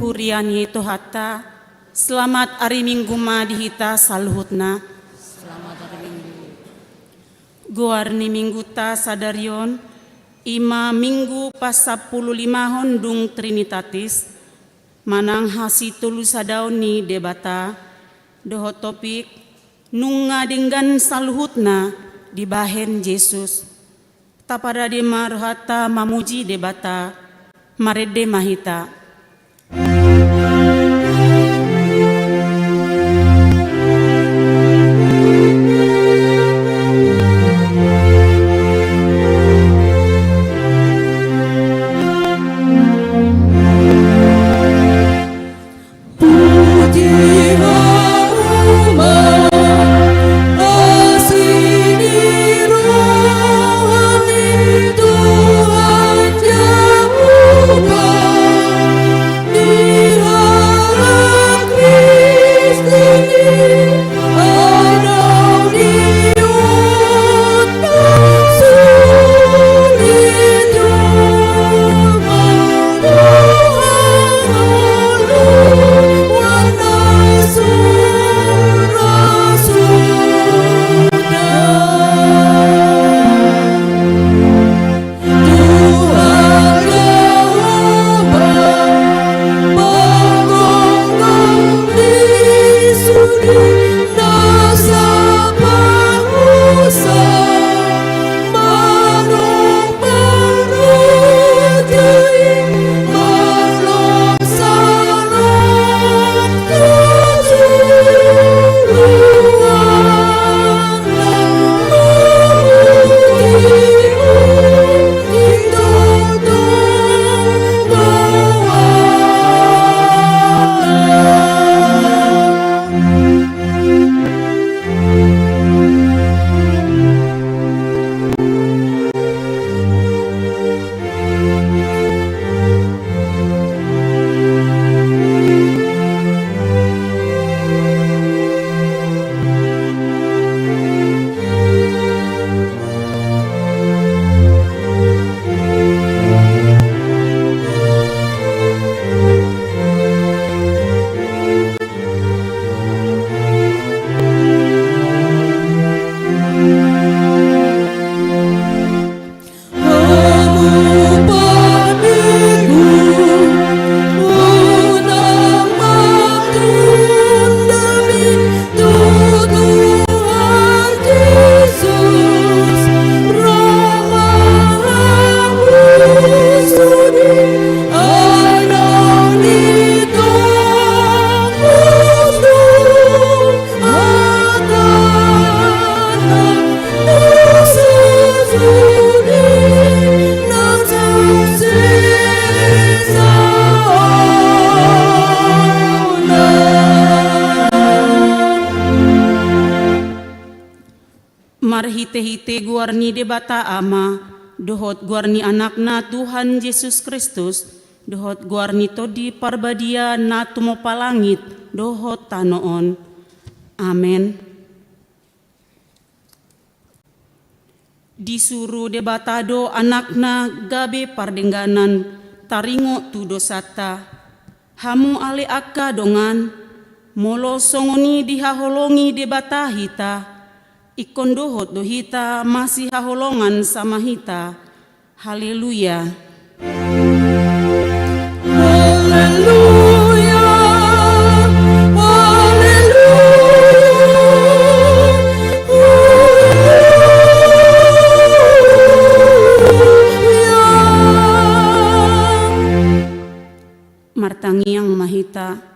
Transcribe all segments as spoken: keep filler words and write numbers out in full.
Huria ni Tuhanta, selamat ari Minggu ma di hita saluhutna. Selamat ari Minggu. Goar ni Mingguta sadari on, i ma Minggu pasampululimahon dung Trinitatis, manang hasitolusadaon ni Debata, dohot topik, nunga denggan saluhutna dibahen Jesus. Taparade ma rohanta mamuji Debata, marende ma hita. Marhitehite goar ni Debata Ama, dohot goar ni Anakna Tuhan Jesus Kristus, dohot goar ni Tondi Parbadia na tumompa langit dohot tano on. Amen. Disuru Debata do Anakna gabe pardengganan taringot tu dosanta. Hamu ale angka dongan, molo songon i dihaholongi Debata hita, ingkon dohot do hita masihaholongan sama hita. Haleluya. Haleluya. Haleluya. Martangiang ma hita.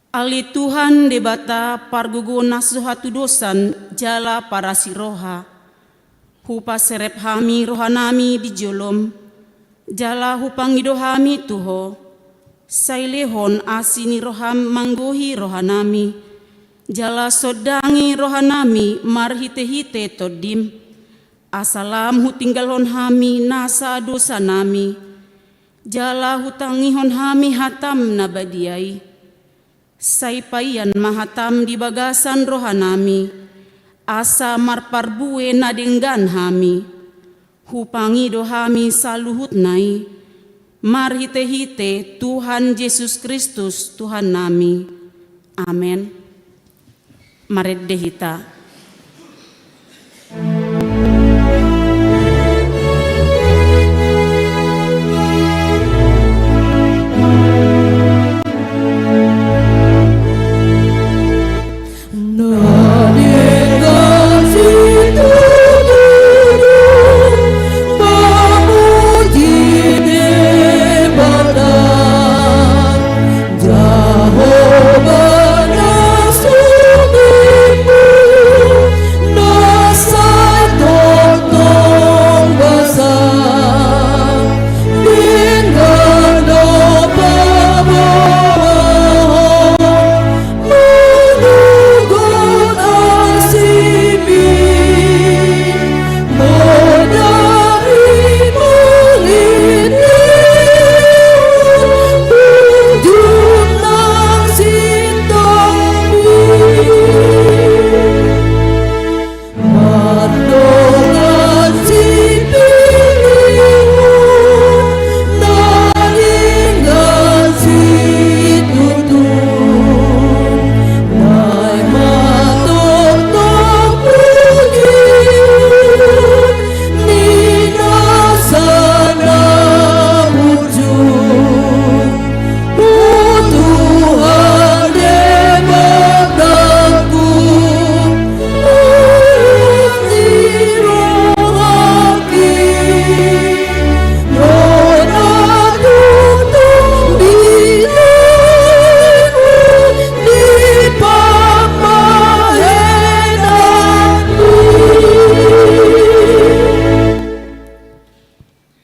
Ale Tuhan Debata pargogo na so hatudosan jala parasi roha, hupaserep hami rohanami di jolom, jala hupangido hami tu Ho. Sai lehon asi ni roham manggohi rohanami, jala sondangi rohanami marhitehite Tondim, asa lam hutinggalhon hami nasa dosanami, jala hutangihon hami hatam na badia i. Sai paian ma hatam di bagasan rohanami, asa marparbue na denggan hami. Hupangido hami saluhutna i, Marhite-hite Tuhan Jesus Kristus, Tuhannami. Amen. Marende hita.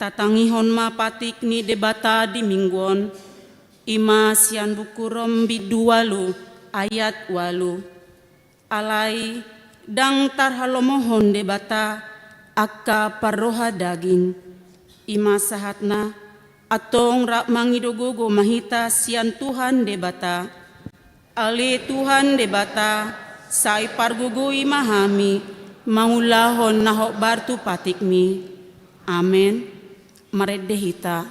Tatangihon ma patik ni Debata di Minggu on, i ma sian Buku Rom bindu ualu ayat ualu. Alai ndang tarhalomohon Debata angka parroha daging. I ma sahatna, antong rap mangido gogo ma hita sian Tuhan Debata. Ale Tuhan Debata, sai pargogoi ma hami mangulahon na hombar tu patikmi. Amen. Marende hita.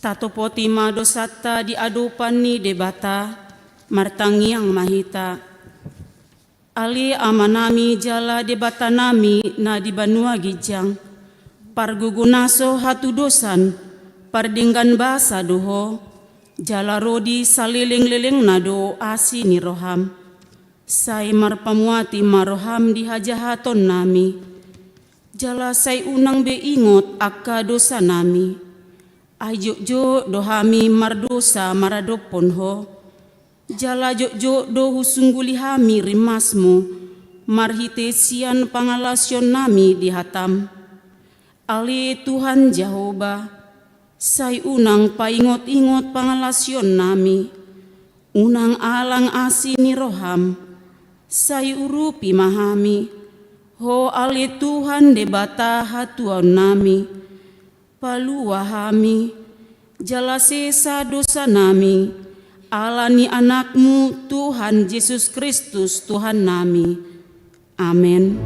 Tatopoti ma dosanta di adopan ni Debata, martangiang ma hita. Ale Amanami jala Debatanami na di banua ginjang, pargogo na so hatudosan, pardenggan basa do Ho, jala ro di salelenglelengna do asi ni roham. Sai marpamuati ma roham di hajahatonnami, jala sai unang be ingot angka dosanami. Ai jotjot do hami mardosa maradophon Ho, jala jotjot do husungguli hami rimasmu, marhite sian pangalaosionnami di hatam. Ale Tuhan Jahowa, sai unang paingotingot pangalaosionnami, unang alang asi ni roham, sai urupi ma hami, Ho ale Tuhan Debata hatuaonnami, palua hami, jala sesa dosanami, ala ni AnakMu Tuhan Jesus Kristus Tuhannami. Amen.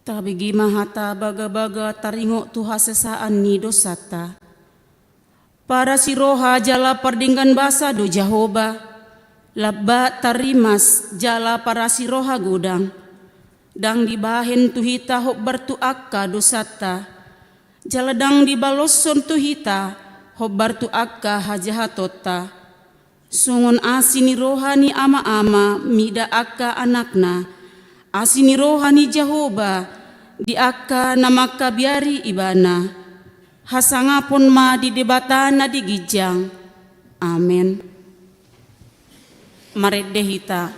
Tabege ma hata bagabaga taringot tu hasesaan ni dosanta. Parasi roha jala pardenggan basa do Jahowa, lambat tarrimas jala parasi roha godang. Ndang dibahen tu hita hombar tu angka dosanta, jala ndang dibaloshon tu hita hombar tu angka hajahatonta. Songon asi ni roha ni ama-ama mida angka anakna, asi ni roha ni Jahowa di angka na mangkabiari ibana. Hasangapon ma di Debata na di ginjang. Amen. Marende hita.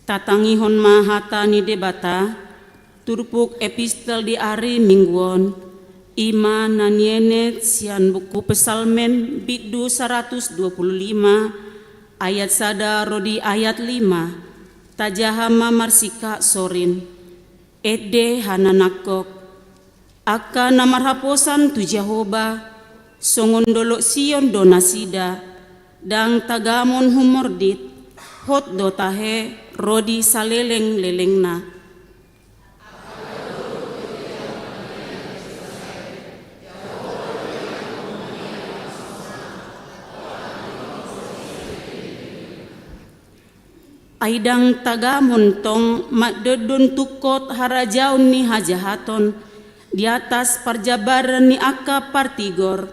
Tatangihon ma hata ni Debata, turpuk epistel di ari Minggu on, i ma na nienet sian buku Psalmen bindu saratus dua pulu lima, ayat sada ro di ayat lima, tajaha ma marsingkat sorin. Ende hananangkok, angka na marhaposan tu Jahowa, songon dolok Sion do nasida, ndang tagamon humordit, hot do tahe ro di saleleng-lelengna. Ai ndang tagamon tong mandondon tungkot harajaon ni hajahaton di atas parjambaran ni angka partigor,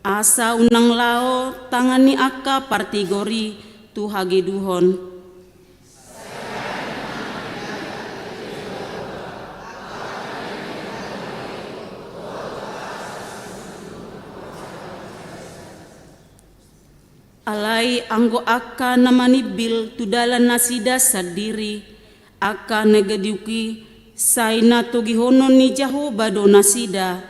asa unang laho tangan ni angka partigor i tu hageduhon. Alai anggo angka na manimbil tu dalan nasida sandiri, angka na geduk i, sai na togihonon ni Jahowa do nasida,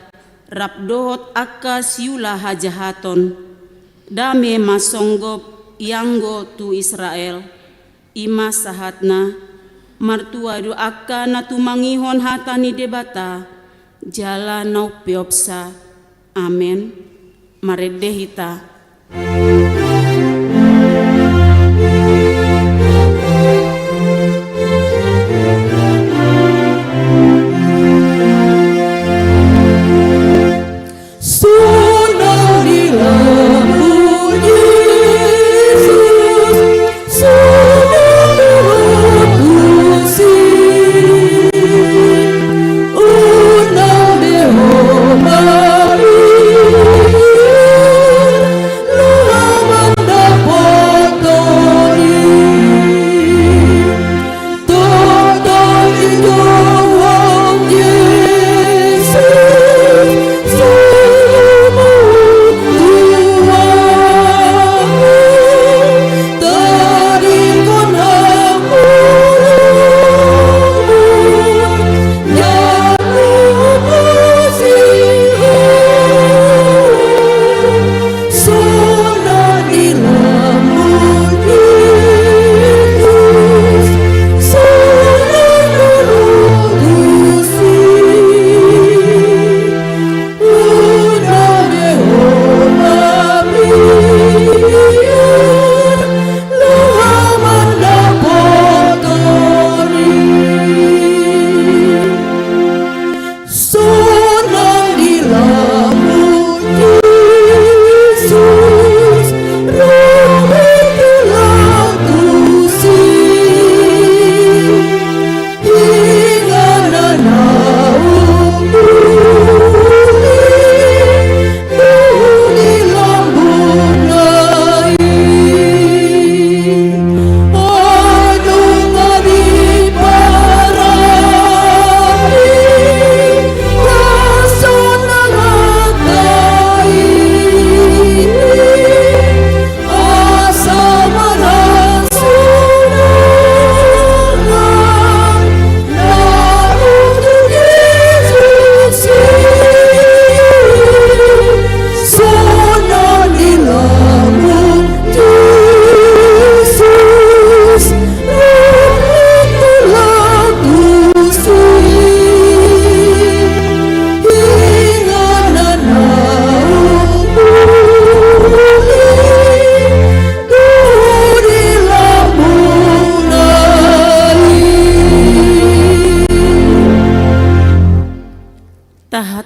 rap dohot angka siula hajahaton. Dame ma songgop ianggo tu Israel. I ma sahatna, martua do angka na tumangihon hata ni Debata, jala na umpeopsa. Amen. Marende hita.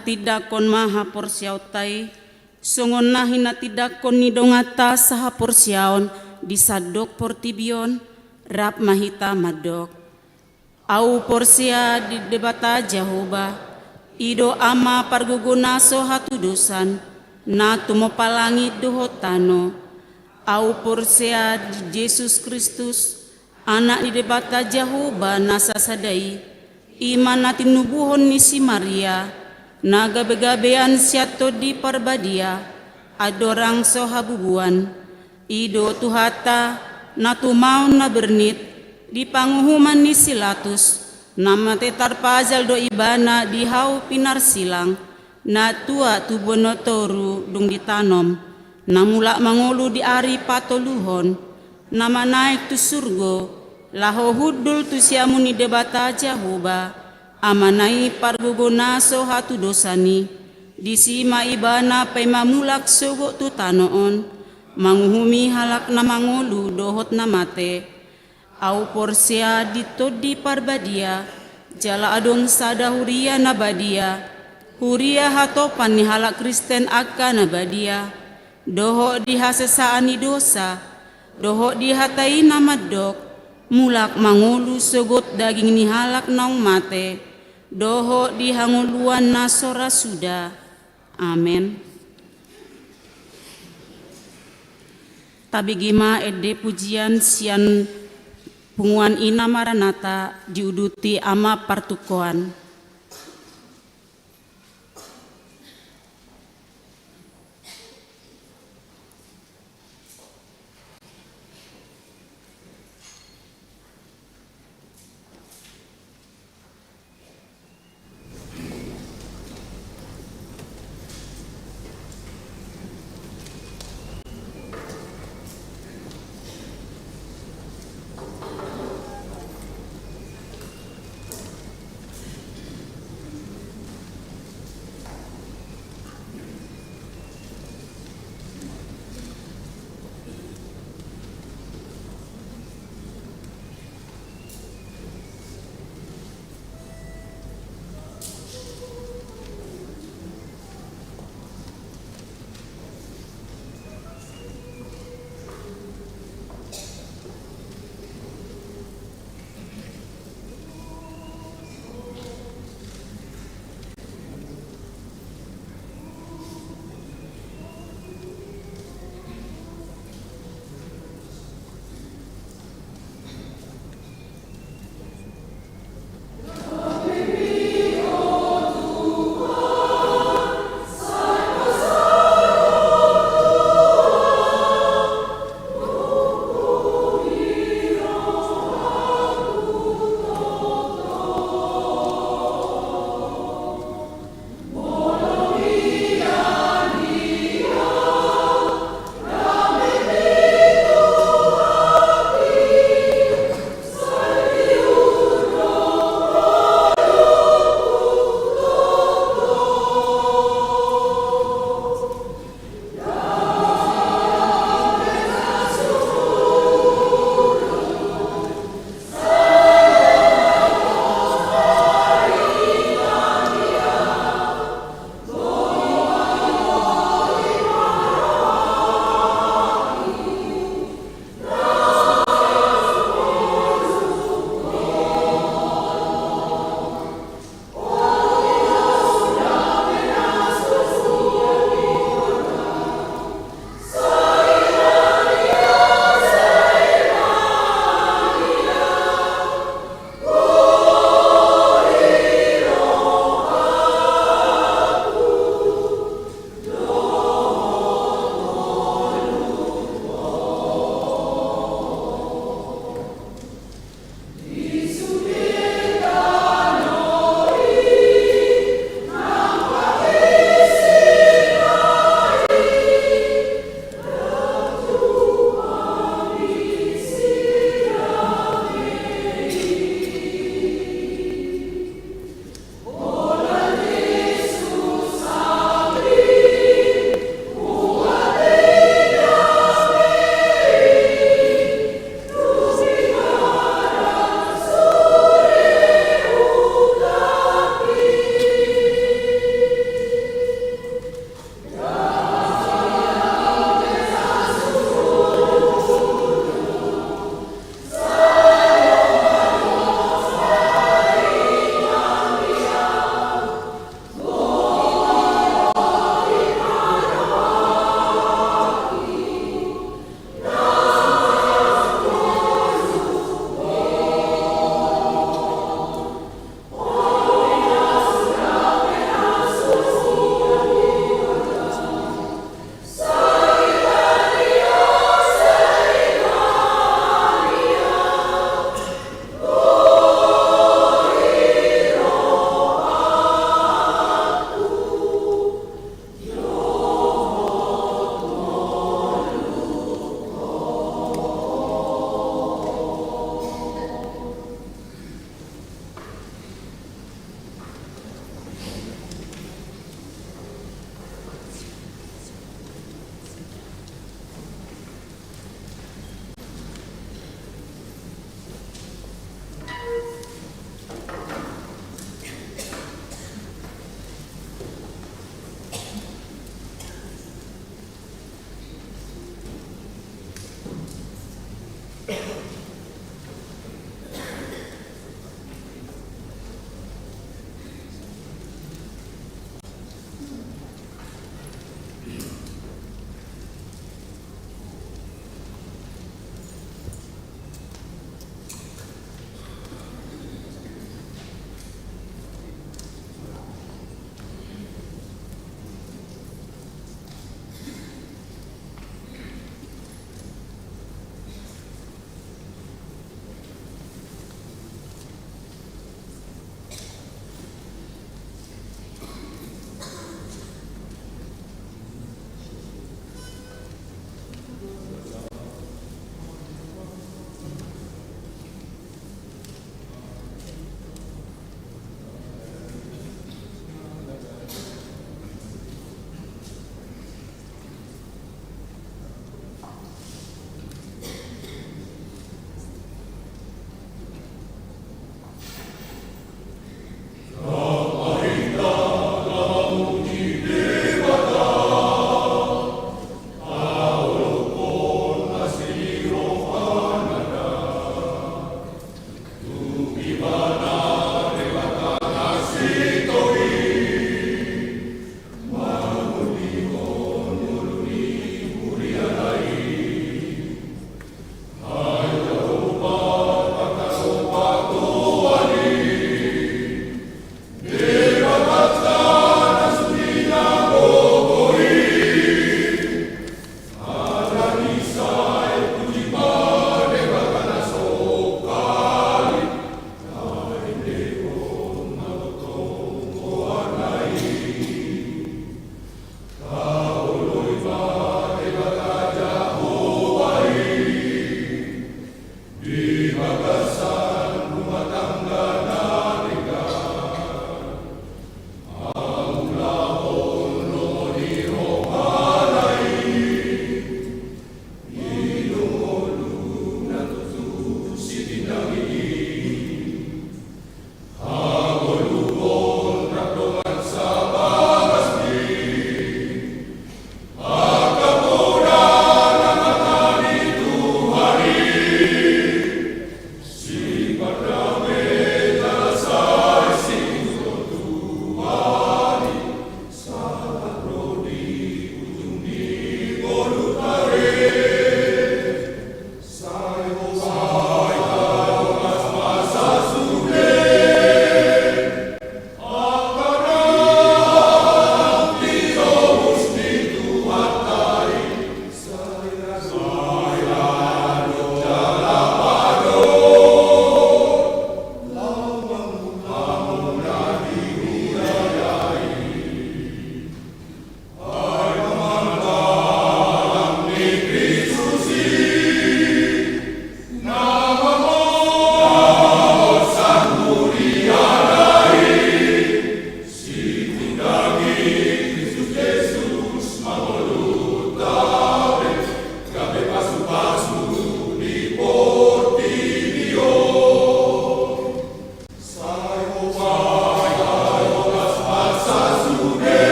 Tindangkon ma haporseaonta i, songon na hinatindangkon ni donganta sahaporseaon di sandok portibi on, rap ma hita mandok. Ahu porsea di Debata Jahowa, i do Ama pargogo na so hatudosan, na tumompa langit dohot tano. Ahu porsea di Jesus Kristus, Anak ni Debata Jahowa na sasada i, i ma na tinubuhon ni si Maria, na gabegabean sian Tondi Parbadia, andorang so habubuan. I do Tuhanta, na tumaon na bernit, di panguhuman ni si Latus, na mate tarpajal do ibana di hau pinarsilang, na tua tubuan na toru dung ditanom, na mulak mangolu di ari patoluhon, na manaek tu surgo, laho hundul tu siamun ni Debata Jahowa, Amana i pargogo na so hatudosan i. Disi ma ibana paima mulak sogot tu tano on, manguhumi halak na mangolu dohot na mate. Ahu porsea di Tondi Parbadia, jala adong sada huria na badia, huria hatopan ni halak Kristen angka na badia, dohot di hasesaan ni dosa, dohot di hata i na mandok, mulak mangolu sogot daging ni halak naung mate, dohot di hangoluan na so ra suda. Amen. Tabege ma ende pujian sian punguan ina Maranatha diuduti Ama Partukoan.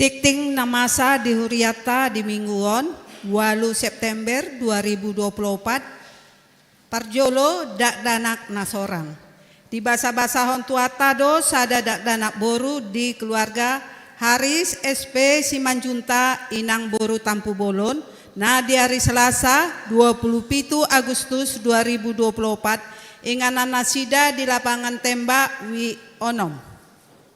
Tingting na masa di huriata di minggu on, ualu September dua ribu dua puluh opat, parjolo dakdanak na sorang. Dibasabasahon Tuhanta do sada dakdanak boru di keluarga Haris S P Simanjuntak inang boru Tampubolon, na di ari Selasa dua puluh pitu Agustus dua ribu dua puluh opat, inganan nasida di lapangan tembak Wi Onom.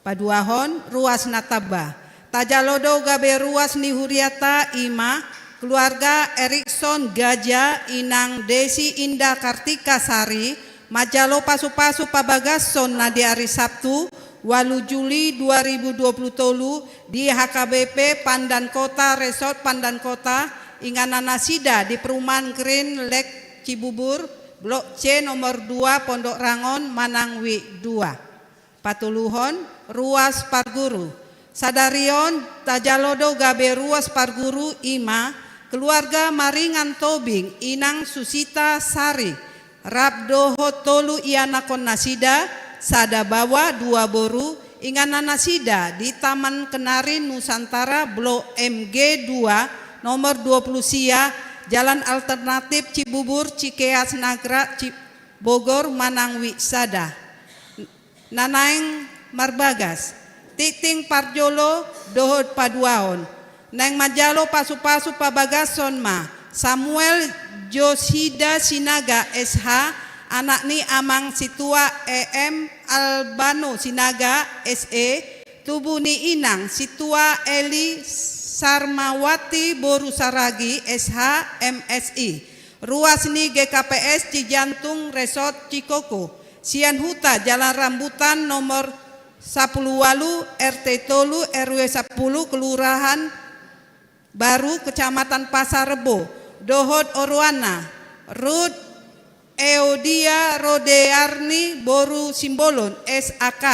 Paduahon, ruas na tamba. Tajalo do gabe ruas ni huriata, i ma keluarga Erikson Gaja inang Desi Indah Kartika Sari, manjalo pasupasu pabagason na di ari Sabtu, ualu Juli dua ribu dua puluh tolu, di H K B P Pandan Kota, Resort Pandan Kota, inganan nasida di perumahan Green Lake Cibubur, Blok C nomor dua, Pondok Rangon, Manang Wi dua. Patoluhon, ruas parguru. Sadari on tajalo do gabe ruas parguru, i ma keluarga Maringan Tobing inang Susita Sari, rap dohot tolu ianakhon nasida, sada baoa dua boru, inganan nasida di Taman Kenari Nusantara Blok M G dua, nomor dua puluh sia, Jalan Alternatif Cibubur, Cikeas Nagrag, Ci-, Bogor, Manang Wi sada. Na naeng marbagas. Tingting parjolo dohot paduahon. Naeng manjalo pasupasu pabagason ma Samuel Josida Sinaga S H, anak ni amang sintua E M Albano Sinaga S E, tubu ni inang sintua Eli Sarmawati boru Saragi S H, M Si. Ruas ni G K P S Cijantung Resort Cikoko, Sian Huta, Jalan Rambutan nomor sapuluh ualu, R T tolu, R W sapuluh, Kelurahan Baru, Kecamatan Pasar Rebo, dohot oroanna, Rut Eodia Rodearni boru Simbolon, S A K,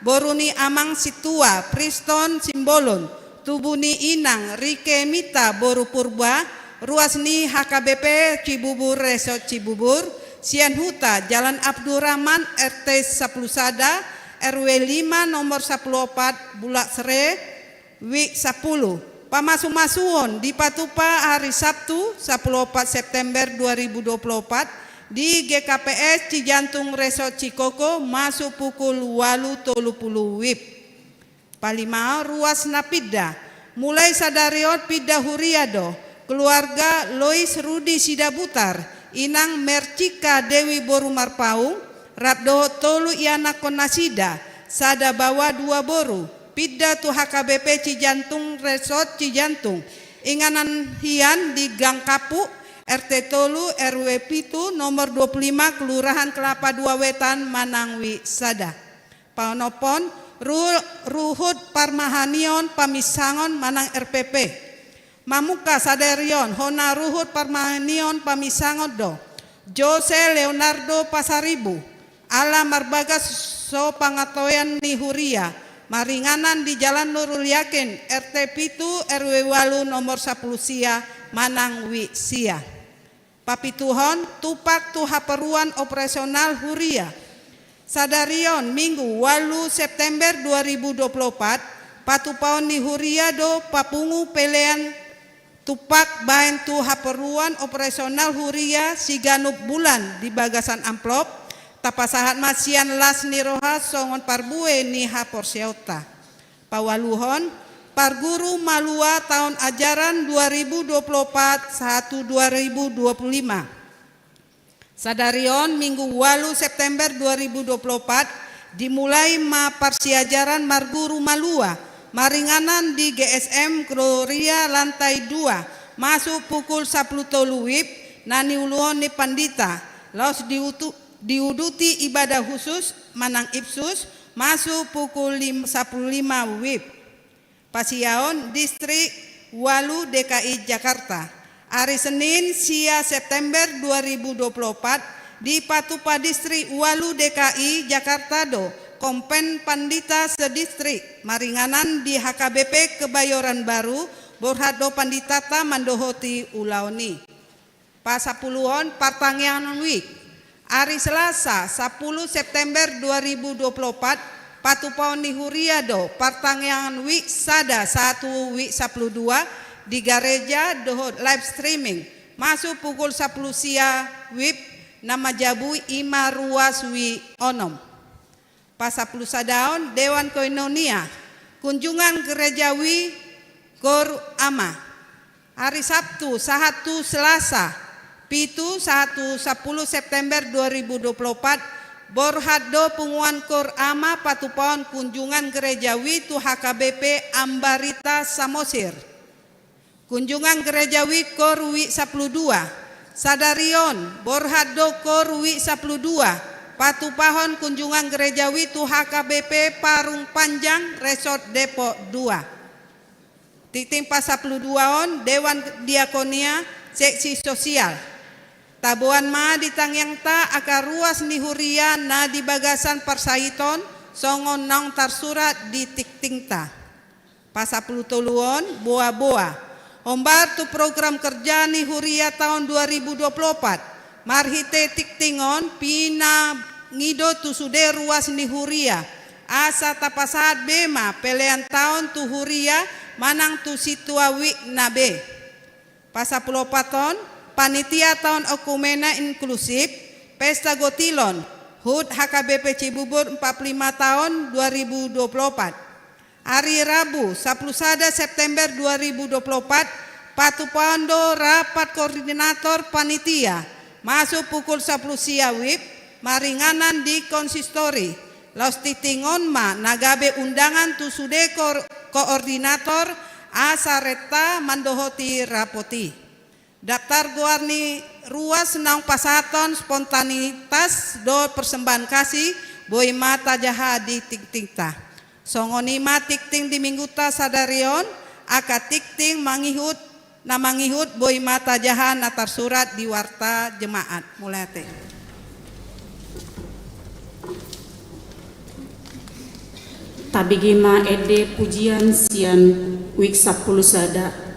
boru ni amang sintua Priston Simbolon, tubu ni inang Rike Mita boru Purba, ruas ni H K B P Cibubur Resort Cibubur, Sian Huta, Jalan Abdurrahman, R T sapuluh sada, R W lima, nomor sapuluh opat, Bulak Sere, Wi sapuluh. Pamasumasuon dipatupa ari Sabtu, sapuluh opat September dua ribu dua puluh opat, di G K P S Cijantung Resort Cikoko, masuk pukul ualu tolu puluh WIB. Palima, ruas na pinda. Mulai sadari on pinda huria do keluarga Lois Rudi Sidabutar, inang Mercika Dewi boru Marpaung, rap dohot tolu ianakhon nasida, sada baoa dua boru, pinda tu H K B P Cijantung Resort Cijantung, inganan hian di Gang Kapu, R T tolu, R W pitu, nomor dua puluh lima, Kelurahan Kelapa Dua Wetan, Manang Wi sada. Paonomhon, ru-, ruhut parmahanion paminsangon manang R P P. Mamungka sadari on, hona ruhut parmahanion paminsangon do Jose Leonardo Pasaribu, ala marbagas so pangatoian ni huria, maringanan di Jalan Nurul Yakin, R T pitu, R W ualu, nomor sapuluh sia, Manang Wi sia. Papituhon, tupak tu haporluan operasional huria. Sadari on, Minggu, ualu September dua ribu dua puluh opat, patupaon ni huria do papungu pelean tupak baen tu haporluan operasional huria siganup bulan di bagasan amplop, tapasahat ma sian las ni roha songon parbue ni haporseaonta. Paualuhon, parguru malua taon ajaran dua ribu dua puluh opat satu dua ribu dua puluh lima. Sadari on, Minggu ualu September dua ribu dua puluh opat, dimulai ma parsiajaran marguru malua, maringanan di G S M Gloria lantai dua, masuk pukul sapuluh tolu WIB, na niuluhon ni pandita, laos diutu-, diuduti ibadah khusus manang ipsus, masuk pukul lim-, sapuluh lima WIB. Pasiaon, Distrik ualu D K I Jakarta. Ari Senin, sia September dua ribu dua puluh opat, dipatupa Distrik ualu D K I Jakarta do, Konven Pandita sedistrik, maringanan di H K B P Kebayoran Baru, borhat do panditata mandohoti ulaon i. Pasapuluhon, partangiangan WIB. Ari Selasa, sapuluh September dua ribu dua puluh opat, Patupaon ni huria do partangiangan wijk sada sahat tu wijk sampulu dua di gareja dohot live streaming masuk pukul sampulu sia wib, na manjabui i ma ruas wijk onom. Pasampulu sadaon, Dewan Koinonia, kunjungan gerejawi Koor Ama. Ari Sabtu sahat tu Selasa, pitu sahat tu sampulu September dua ribu dua puluh opat, borhat do punguan Koor Ama patupaon kunjungan gerejawi tu H K B P Ambarita Samosir. Kunjungan gerejawi Koor wijk sampulu dua. Sadari on, borhat do Koor wijk sampulu dua patupahon kunjungan gerejawi tu H K B P Parung Panjang, Resort Depok dua. Tingting pasampulu dua on, Dewan Diakonia, seksi sosial. Taboan ma di tangiangta angka ruas ni huria na di bagasan parsahiton, songon naung tarsurat di tingtingta. Pasampulu tolu on, boa-boa. Hombar tu program kerja ni huria taon dua ribu dua puluh opat. Marhite tingting on, pinangido tu sude ruas ni huria, asa tapasahat be ma pelean taon tu huria manang tu sintua wijk na be. Pasampulu opat on, panitia taon oikumene inklusif, pesta gotilon, hut H K B P Cibubur empat puluh lima taon dua ribu dua puluh opat. Ari Rabu, sampulu sada September dua ribu dua puluh opat, patupaon do rapat koordinator panitia, masuk pukul sampulu sia wib, maringanan di konsistori. Laos tingting on ma na gabe undangan tu sude koor-, koordinator, asa renta mandohoti rapot i. Daftar goar ni ruas naung pasahaton spontanitas dohot persembahan kasih, boi ma tajaha di tingtingta. Songon i ma tingting di minggunta sadari on, angka tingting mangihut, na mangihut boi ma tajaha na tarsurat di warta jemaat. Mauliate. Tabege ma ende pujian sian wijk sampulu sada.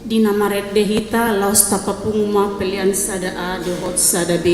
Di na marende hita, laos tapapungu ma pelean sada A dohot sada B.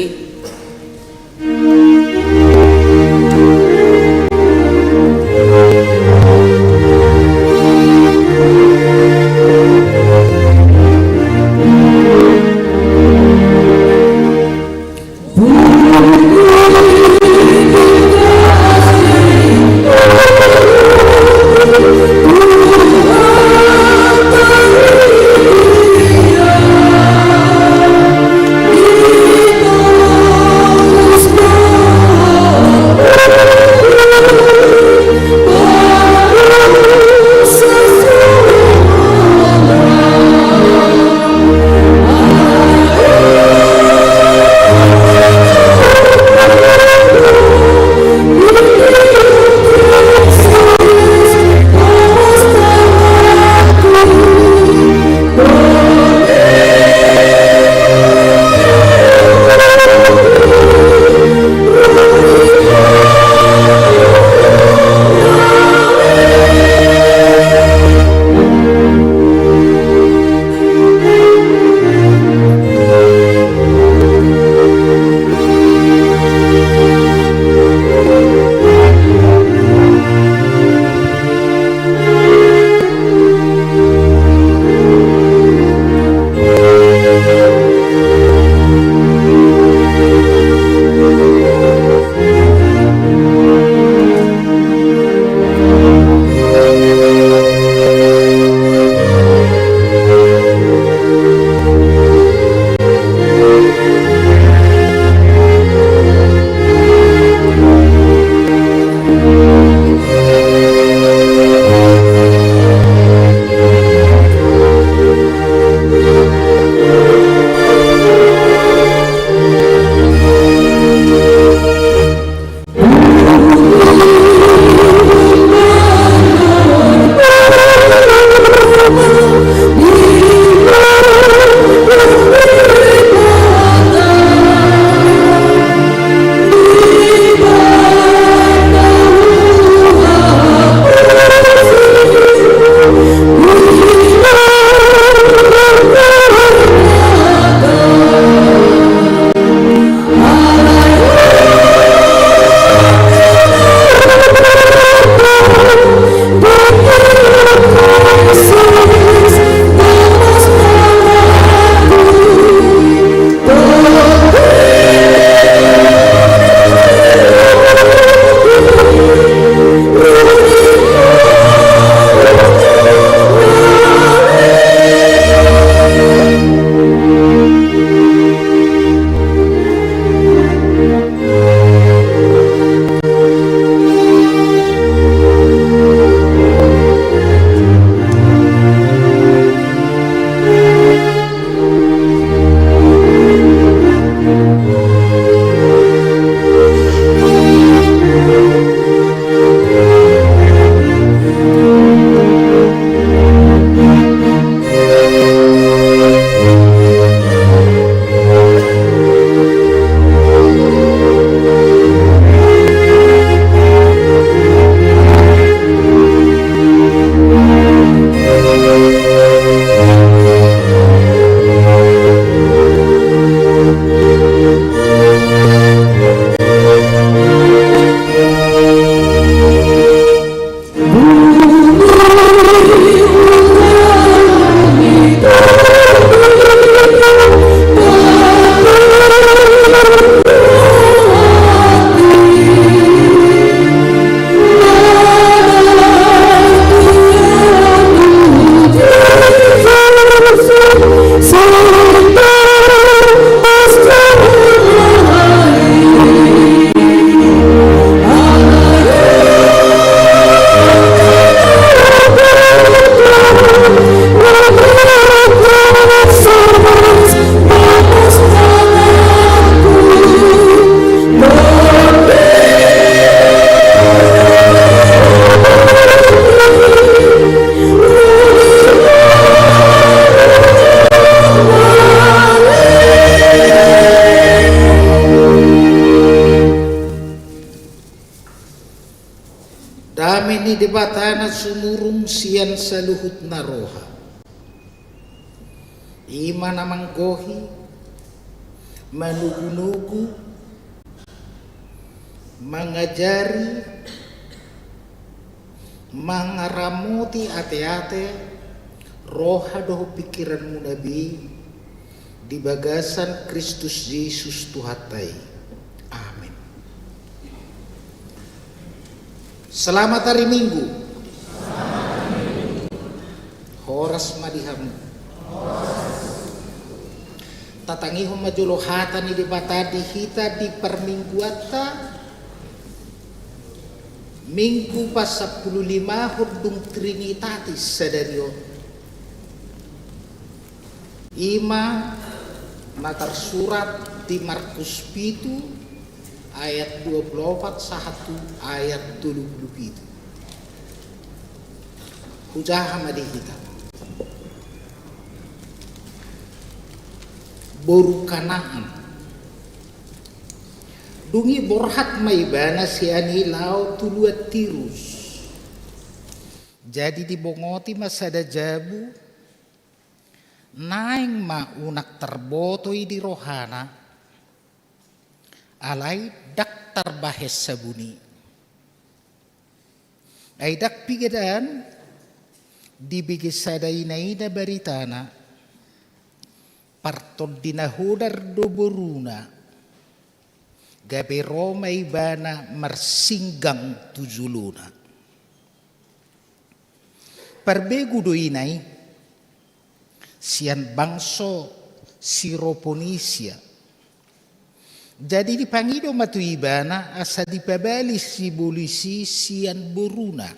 Dame ni Debata na sumurung sian saluhut na roha. Ima na manggohi, manugu-nugu, mangajari, mangaramoti ate-ate, roha dohot pingkiranmuna be di bagasan Kristus Jesus Tuhanta i. Amin. Selamat hari Minggu. Horas ma di hamu. Tatangihon ma jolo hata ni Debata di hita di parmingguanta, Minggu pasampululimahon dung Trinitatis sadari on. Ima na tarsurat di Markus pitu ayat dua puluh opat sahat tu ayat tolu puluh pitu. Hujaha ma di hita. Boru Kanaan. Dung i borhat ma ibana sian i laho tu luat Tirus. Jadi dibongoti ma sada jabu, naeng ma unang tarboto i di rohana, alai ndang tarbahen sabun i. Ai ndang piga daan, dibege sada ina-ina baritana, partondi na hodar do boruna, gabe ro ma ibana marsinggang tu jolona. Parbegu do ina i, sian bangso Siroponisia. Jadi dipangido ma tu ibana asa dipabali sibolis i sian boruna.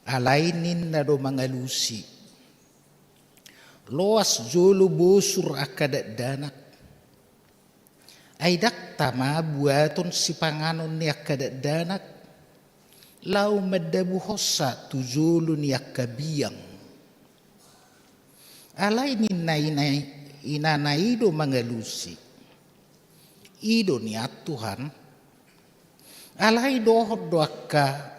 Alai ninna do mangalusi: Loas jolo bosur angka dakdanak. Ai ndang tama buaton sipanganon ni angka dakdanak, laho mandabuhonsa tu jolo ni angka biang. Alai ninna ina-, inana i do mangalusi: I do nian Tuhan. Alai dohot do angka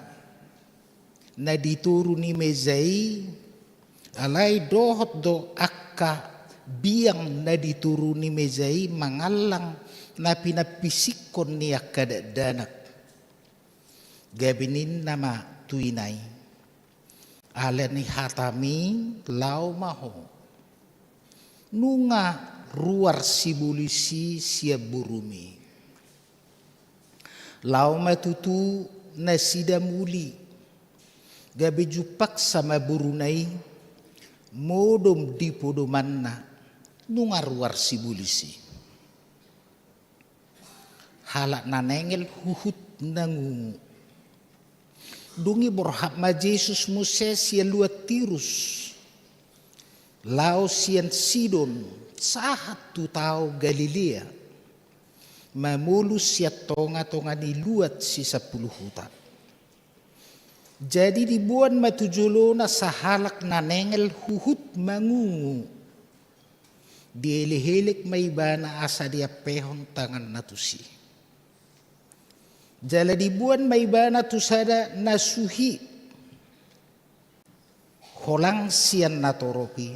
na di toru ni mesa i, alai dohot do angka biang na di toru ni mesa i mangallang na pinampisingkon ni angka dakdanak. Gabe ninna ma tu ina i: Ala ni hatami laho ma ho. Nunga ruar sibolis i sian borumi. Laho ma tutu nasida muli. Gabe jumpangsa ma boruna i, modom di podomanna, nunga ruar sibolis i. Halak na nengel huhut na ngungu. Dung i borhat ma Jesus muse sian luat Tirus, laho sian Sidon sahat tu tao Galilea, mamolus sian tonga-tonga ni luat sisampulu huta. Jadi diboan ma tu jolona sahalak na nengel huhut mangungu. Dielek-elek ma ibana asa diampehon tanganna tusi. Jala diboan ma ibana tu sada na suhi holang sian natorop i.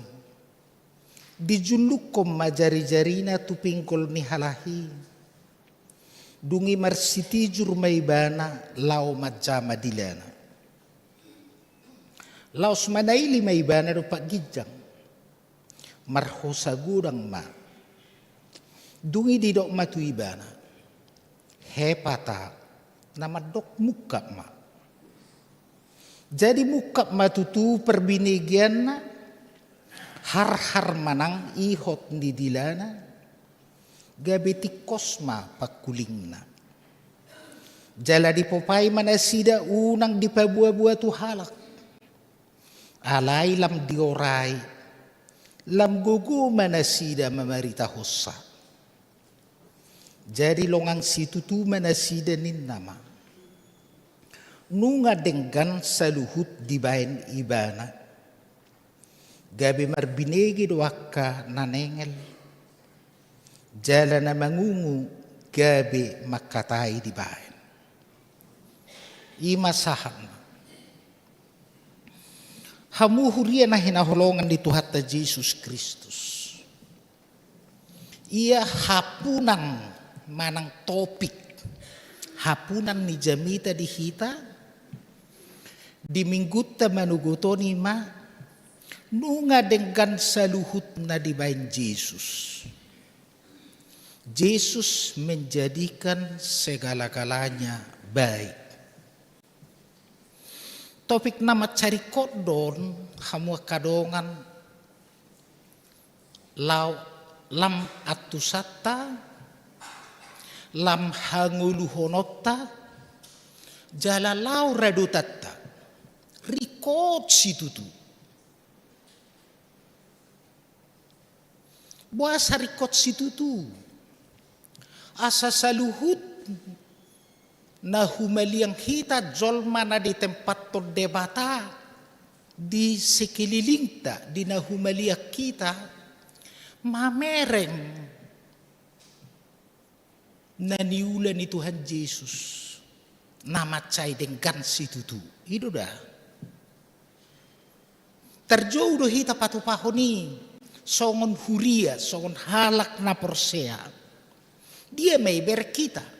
Dijullukkon ma jari-jarina tu pinggol ni halak i. Dung i marsitijur ma ibana laho manjama dilana. Laos manaili ma ibana dompak ginjang. Marhosa godang ma. Dung i didok ma tu ibana: Hepata, na mandok mungkap ma. Jadi mungkap ma tutu parbinegeanna, harhar ma nang ihot ni dilana, gabe tingkos ma pangkulingna. Jala dipopai ma nasida unang dipaboa-boa tu halak. Alai lam diorai, lam gogo ma nasida mamaritahonsa. Jadi longang situtu ma nasida ninna ma: Nunga denggan saluhut dibaen ibana. Gabe marbinege do angka na nengel. Jala na mangungu gabe mangkatai dibaen. I ma sahatna. Hamu huria na hinaholongan ni Tuhanta Jesus Kristus. Ia hapunan manang topik hapunan ni jamita di hita di minggunta manogot on i ma nunga denggan saluhutna dibaen Jesus. Jesus menjadikan segala-galanya baik. Topik na mansai ringkot do on, hamu angka dongan, lam antusanta, lam hangoluhononta, jala lam radotanta. Ringkot situtu. Boasa ringkot situtu? Asa saluhut na humaliang hita jolma na ditempathon Debata di sekelilingta, di na humaliang hita, mamereng na niula ni Tuhan Jesus, na mansai denggan situtu. I do da. Tarjou do hita patupahon i songon huria, songon halak na porsea. Dia ma ibereng hita?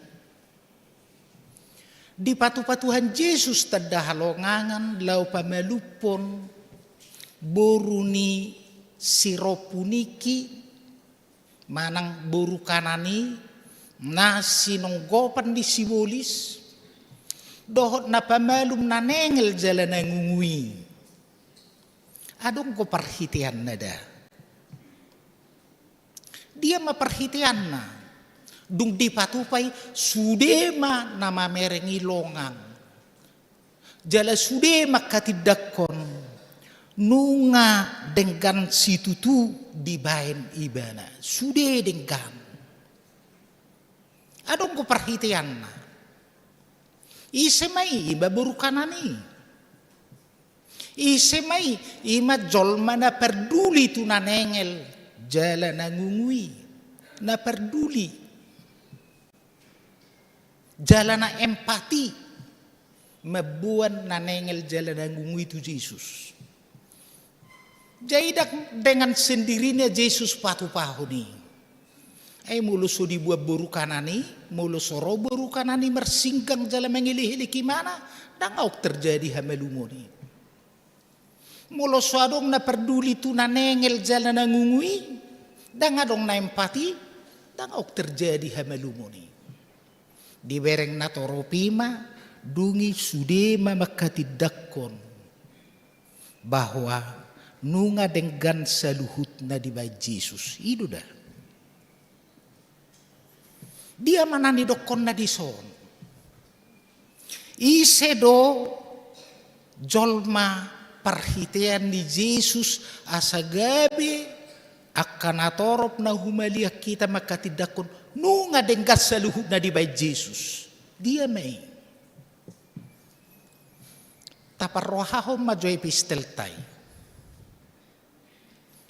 Dipatupa Tuhan Jesus tanda halongangan laho pamalumhon boru ni si ro puniki manang boru Kanan i, na sinonggopan ni sibolis, dohot na pamalum na nengel jala na ngungu i. Adong do parhiteanna da? Dia ma parhiteanna? Dung dipatupa i, sude ma na mamereng i longang. Jala sude mangkatindangkon nunga denggan situtu dibaen ibana. Sude denggan. Adong do parhiteanna? Ise ma i? I ma boru Kanan i. Ise ma i? I ma jolma na parduli tu na nengel jala na ngungu i. Na parduli jala na empati mamboan na nengel jala na ngungu i tu Jesus. Jadi ndang dengan sendirinya Jesus patupahon i. Ai molo so diboan boru Kanan i, molo so ro boru Kanan i marsinggang jala mangelekelek ibana, ndang adong terjadi hamalumon i. Molo so adong na parduli tu na nengel jala na ngungu i, ndang adong na empati, ndang adong terjadi hamalumon i. Dibereng na torop i ma, dung i sude ma mangkatindangkon bahwa nunga denggan saluhutna dibaen Jesus. I do da. Dia ma na nidokkonna dison? Ise do jolma parhitean ni Jesus asa gabe angka na torop na humaliang hita mangkatindangkon nunga denggan saluhutna dibaen Jesus? Dia ma i? Taparrohahon ma jo epistelta i.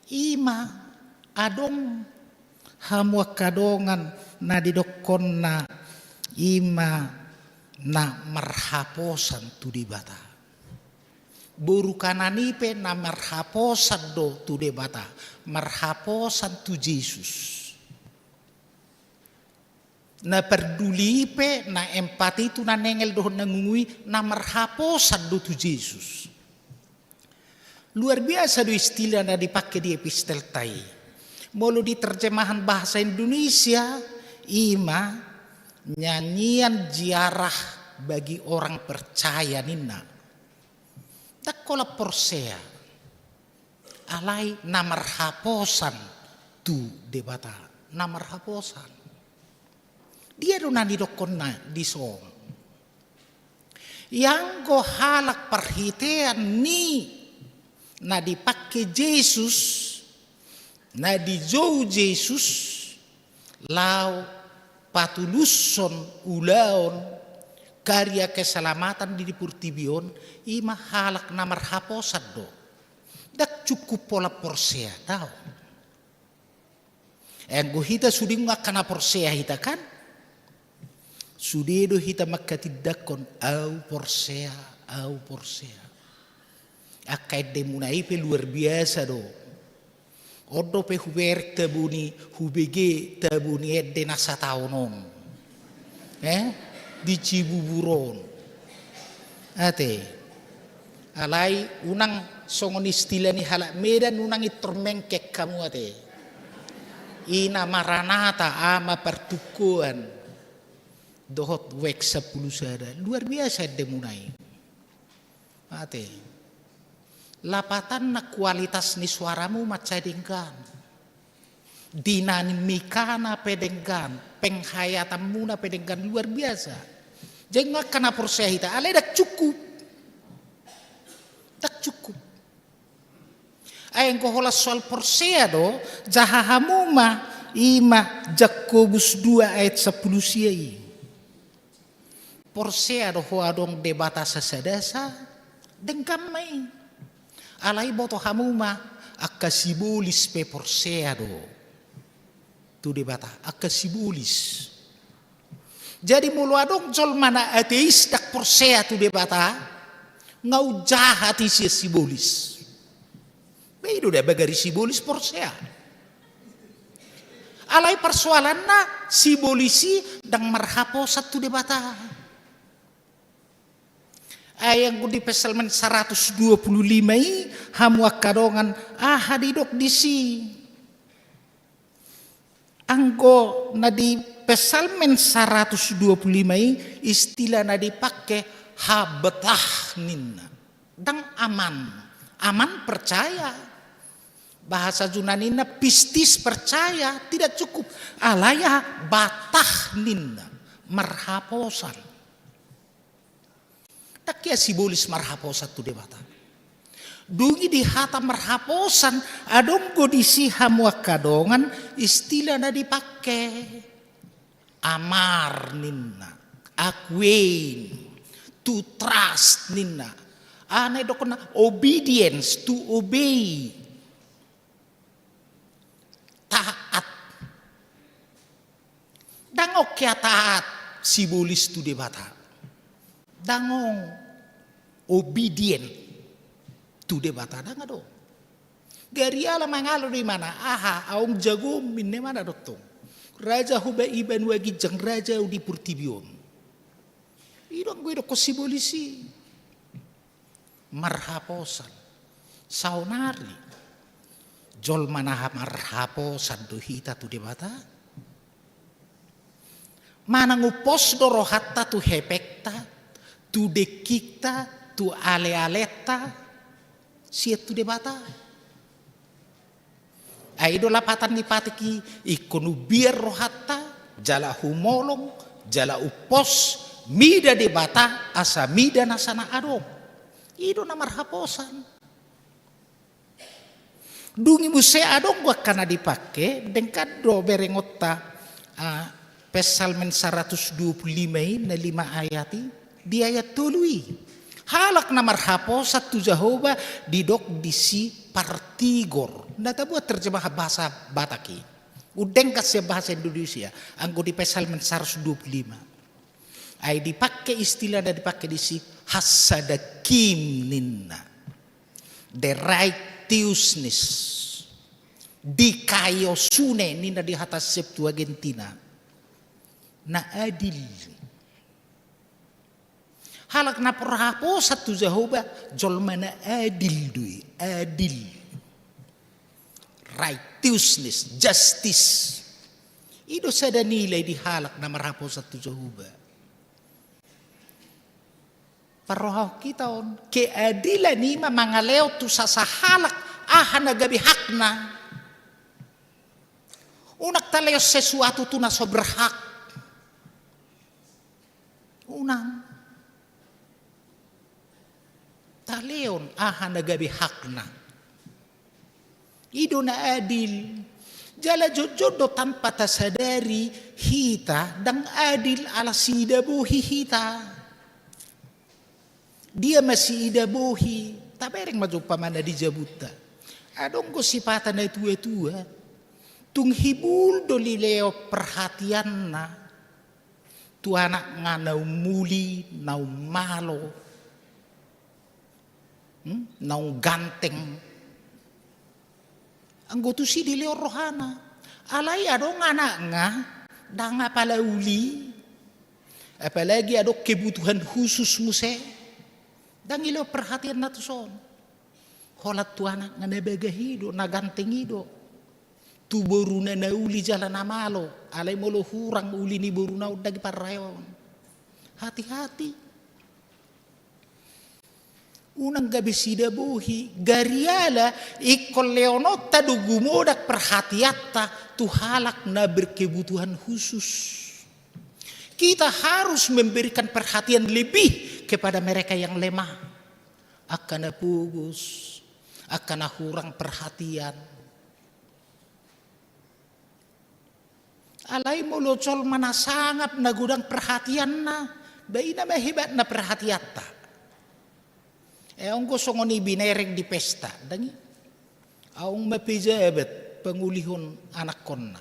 I ma adong, hamu angka dongan, na didokkonna i ma na marhaposan tu Debata. Boru Kanan i pe na marhaposan do tu Debata, marhaposan tu Jesus. Na parduli i pe, na empati tu na nengel dohot na ngungu i, na marhaposan do tu Jesus. Luar biasa do istilah na dipake di epistelta i. Molo di terjemahan bahasa Indonesia, i ma nyanyian ziarah bagi orang percaya ninna. Ndang holan porsea. Alai na marhaposan tu Debata, na marhaposan. Dia do na nidokkonna dison? Ianggo halak parhitean ni na dipake Jesus, na dijou Jesus, laho patulushon ulaon karya keselamatan di, di portibi on, i ma halak na marhaposan do. Ndang cukup holan porsea, daong. Anggo hita sude nunga angka na porsea hita kan? Sude do hita mangkatindangkon, au porsea, au porsea. Angka endemuna i pe luar biasa do. On dope hubereng tabo ni, hubege tabo ni ende na sataon on. Eh? Di Cibubur on. Ate. Alai unang songon istilah ni halak Medan, unang intor mengkek hamu ate. Ina maranata ama partungkoan. Dohot wek sampulu sada. Luar biasa endemuna i. Ate. Lapatanna kualitas ni suaramu mansai denggan. Dinamikana pe denggan, penghayatanmuna pe denggan, luar biasa. Jadi angka na porsea hita, alai ndang cukup. Ndang cukup. Ai anggo holan soal porsea do, jaha hamu ma, ima Jakobus dua ayat sampulu sia i. Porsea do ho adong Debata sasadasa, denggan ma i. Alai boto hamu ma, angka sibolis pe porsea do tu Debata, angka sibolis. Jadi molo adong jolma na ateis ndang porsea tu Debata, nga umjahat i sian sibolis. Ba i do da bagari sibolis porsea. Alai parsoalanna sibolis i ndang marhaposan tu Debata. Ai anggo di Psalmen saratus dua pulu lima i, hamu angka dongan, aha didok disi? Anggo na di Psalmen saratus dua pulu lima i, istilah na dipake habtah ninna. Ndang aman. Aman percaya. Bahasa Junaninna pistis percaya, tidak cukup. Alai aha? Batah ninna. Marhaposan. Ndang hea sibolis marhaposan tu Debata. Dung i di hata marhaposan, adong do disi hamu angka dongan istilah na dipake. Amar ninna, akuein, to trust ninna. Aha na idokkonna obedience, to obey. Taat. Ndang on hea taat sibolis tu Debata. Ndang on obedient tu Debata, ndang adong. Gariala mangalo do imana, aha, aung jago ninna imana do tong. Raja ho ba i banua ginjang, raja ho di portibi on. I do anggo idokkon sibolis i. Marhaposan. Saonari. Jolma na marhaposan do hita tu Debata. Manang umpos do rohanta tu hepengta, tu dengkingta, tu alealenta, sian tu Debata. Ai i do lapatan ni patik i, ingkon umbiar rohanta, jala humolong, jala umpos, mida Debata, asa mida nasa na adong. I do na marhaposan. Dung i muse adong do angka na dipake, denggan do berengonta, ah, Psalmen saratus dua pulu lima i, na lima ayat i, di ayat tolu i. Halak na marhaposan tu Jahowa didok disi partigor. Na tabuat terjemahan bahasa Batak i. Undenggan sian bahasa Indonesia, anggo di Psalmen saratus dua pulu lima. Ai dipake istilah na dipake disi, hassadaqim ninna. The righteousness. Dikaiosune ninna di hata Septuaginta. Na adil. Halak na marhaposan tu Jahowa, jolma na adil do i, adil. Righteousness, justice. I do sada nilai di halak na marhaposan tu Jahowa. Parrohahon hita on, keadilan i ma mangalehon tu sasahalak aha na gabe hakna. Unang talehon sesuatu tu na so berhak. Unang. Talehon aha na gabe hakna. I do na adil. Jala jotjot do tanpa tasadari hita ndang adil ala siida bohi hita. Dia ma siida bohi, tabereng ma jo umpamana di jabunta. Adong do sipata na tuatua. Tung hibul do dilehon perhatianna. Tu anak nga na ummuli, na ummalo. Hmm? Naung ganteng. Anggo tusi dilehon rohana. Alai adong anakna, ndang apala uli. Apalagi adong kebutuhan khusus muse. Ndang dilehon perhatianna tuson. Holan tu anakna na bagah i do, na ganteng i do. Tu boruna na uli jala na malo. Alai molo hurang uli ni boruna on, ndang diparraeon. Hati-hati. Unang gabe sidabohi, gariala ingkon lehononta do gumodang perhatianta tu halak na berkebutuhan khusus. Kita harus memberikan perhatian lebih kepada mereka yang lemah. Angka na pogos, angka na hurang perhatian. Alai molo jolma na sangap na godang perhatianna, ba i nama hebatna perhatianta. E, anggo songon i binereng di pesta, ndang i. Aung ma pejabat pangulihon anakkonna.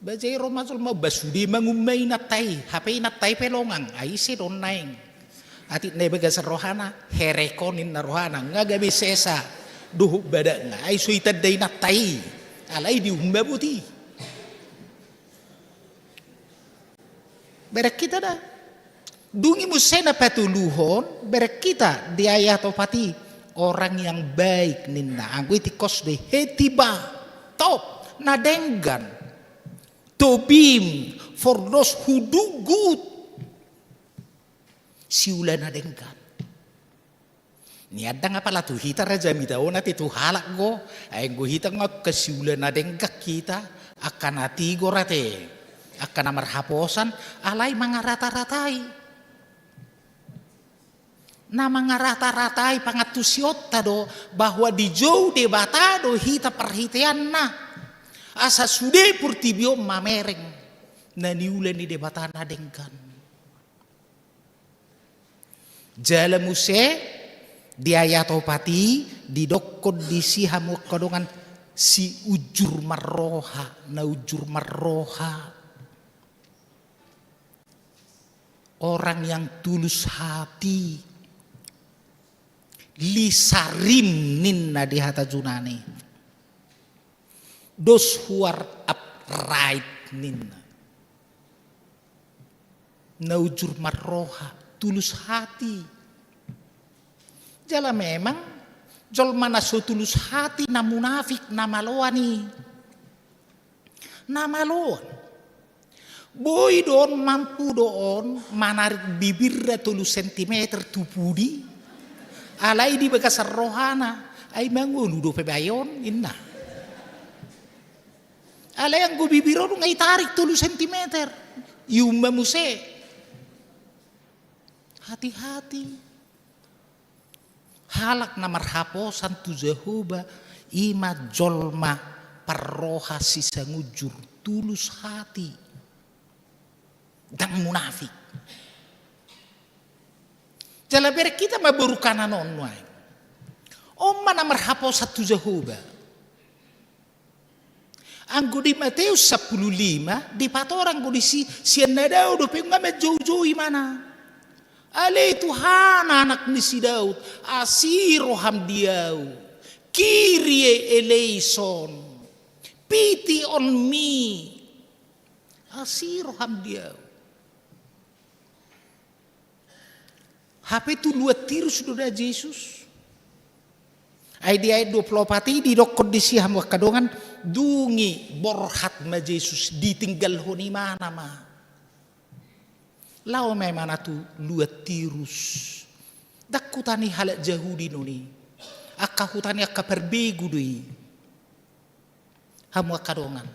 Ba jei ro ma jolma, ba sude mangumma inanta i, hape inanta i pe longang, ai ise do on naeng. Atik na i bagasan rohana, herek on ninna rohana, nga gabe sesa dohot badakna, ai so itanda inanta i, alai diumma boti. Bereng hita da. Dung i muse na patoluhon, bereng hita di ayat opat i, orang yang baik ninna, anggo i tingkos do i, heti ba, top, na denggan. Tobim, for those who do good. Siula na denggan. Nian ndang apala tu hita raja mita on ate tu halak do, ai anggo hita nga angka siula na denggan hita, angka na tigor ate, angka na marhaposan, alai mangarata-ratai. Na mangarata-ratai pangantusionta do, bahwa dijou Debata do hita parhiteanna. Asa sude portibi on mamereng, na niula ni Debata na denggan. Jala muse, di ayat opat i, didokkon disi hamu angka dongan, si ujur marroha, na ujur marroha. Orang yang tulus hati, lisarim ninna di hata Junani. Those who are upright ninna. Na ujur marroha, tulus hati. Jala memang, jolma na so tulus hati, na munafik, na maloan i. Na maloan. Boi do on, mampu do on manarik bibirna tolu sentimeter tu pudi, alai di bagasan rohana, ai mangolu dope bae on, ninna. Alai anggo bibir on nga itarik tolu sentimeter, iumma muse. Hati-hati. Halak na marhaposan tu Jahowa, i ma jolma parroha, sisangujur, tulus hati. Ndang munafik. Jala bereng hita ma boru Kanaan on nuaeng. On ma na marhaposan tu Jahowa. Anggo di Mateus sampulu lima, dipatorang do disi, sian na dao dope nga manjoujou ibana. Ale Tuhan, anak ni si Daud, asi roham di ahu. Kyrie eleison. Pity on me. Asi roham di ahu. Hape tuluan Tirus do da Jesus. Ai di ayat dua pulu opat i didokkon disi hamu angka dongan, dung i borhat ma Jesus, ditinggalhon ibana ma. Laho ma ibana tu luat Tirus. Ndang huta ni halak Jahudi non i. Angka huta ni angka parbegu do i. Hamu angka dongan.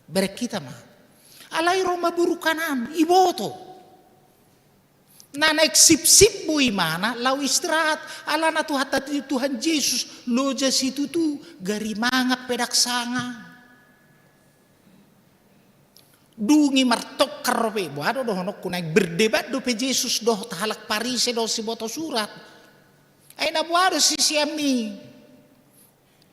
Bereng hita ma. Alai ro ma boru Kanaan, iboto. Na naeng sipsip boi ibana, laho istirahat, alana Tuhanta, Tuhan Jesus, loja situtu, gari mangan pe ndang sanga. Dung i martongkar dope, boha do dohononku, naeng berdebat dope Jesus dohot halak Parise dohot siboto surat. Ai na boha do siseanmi?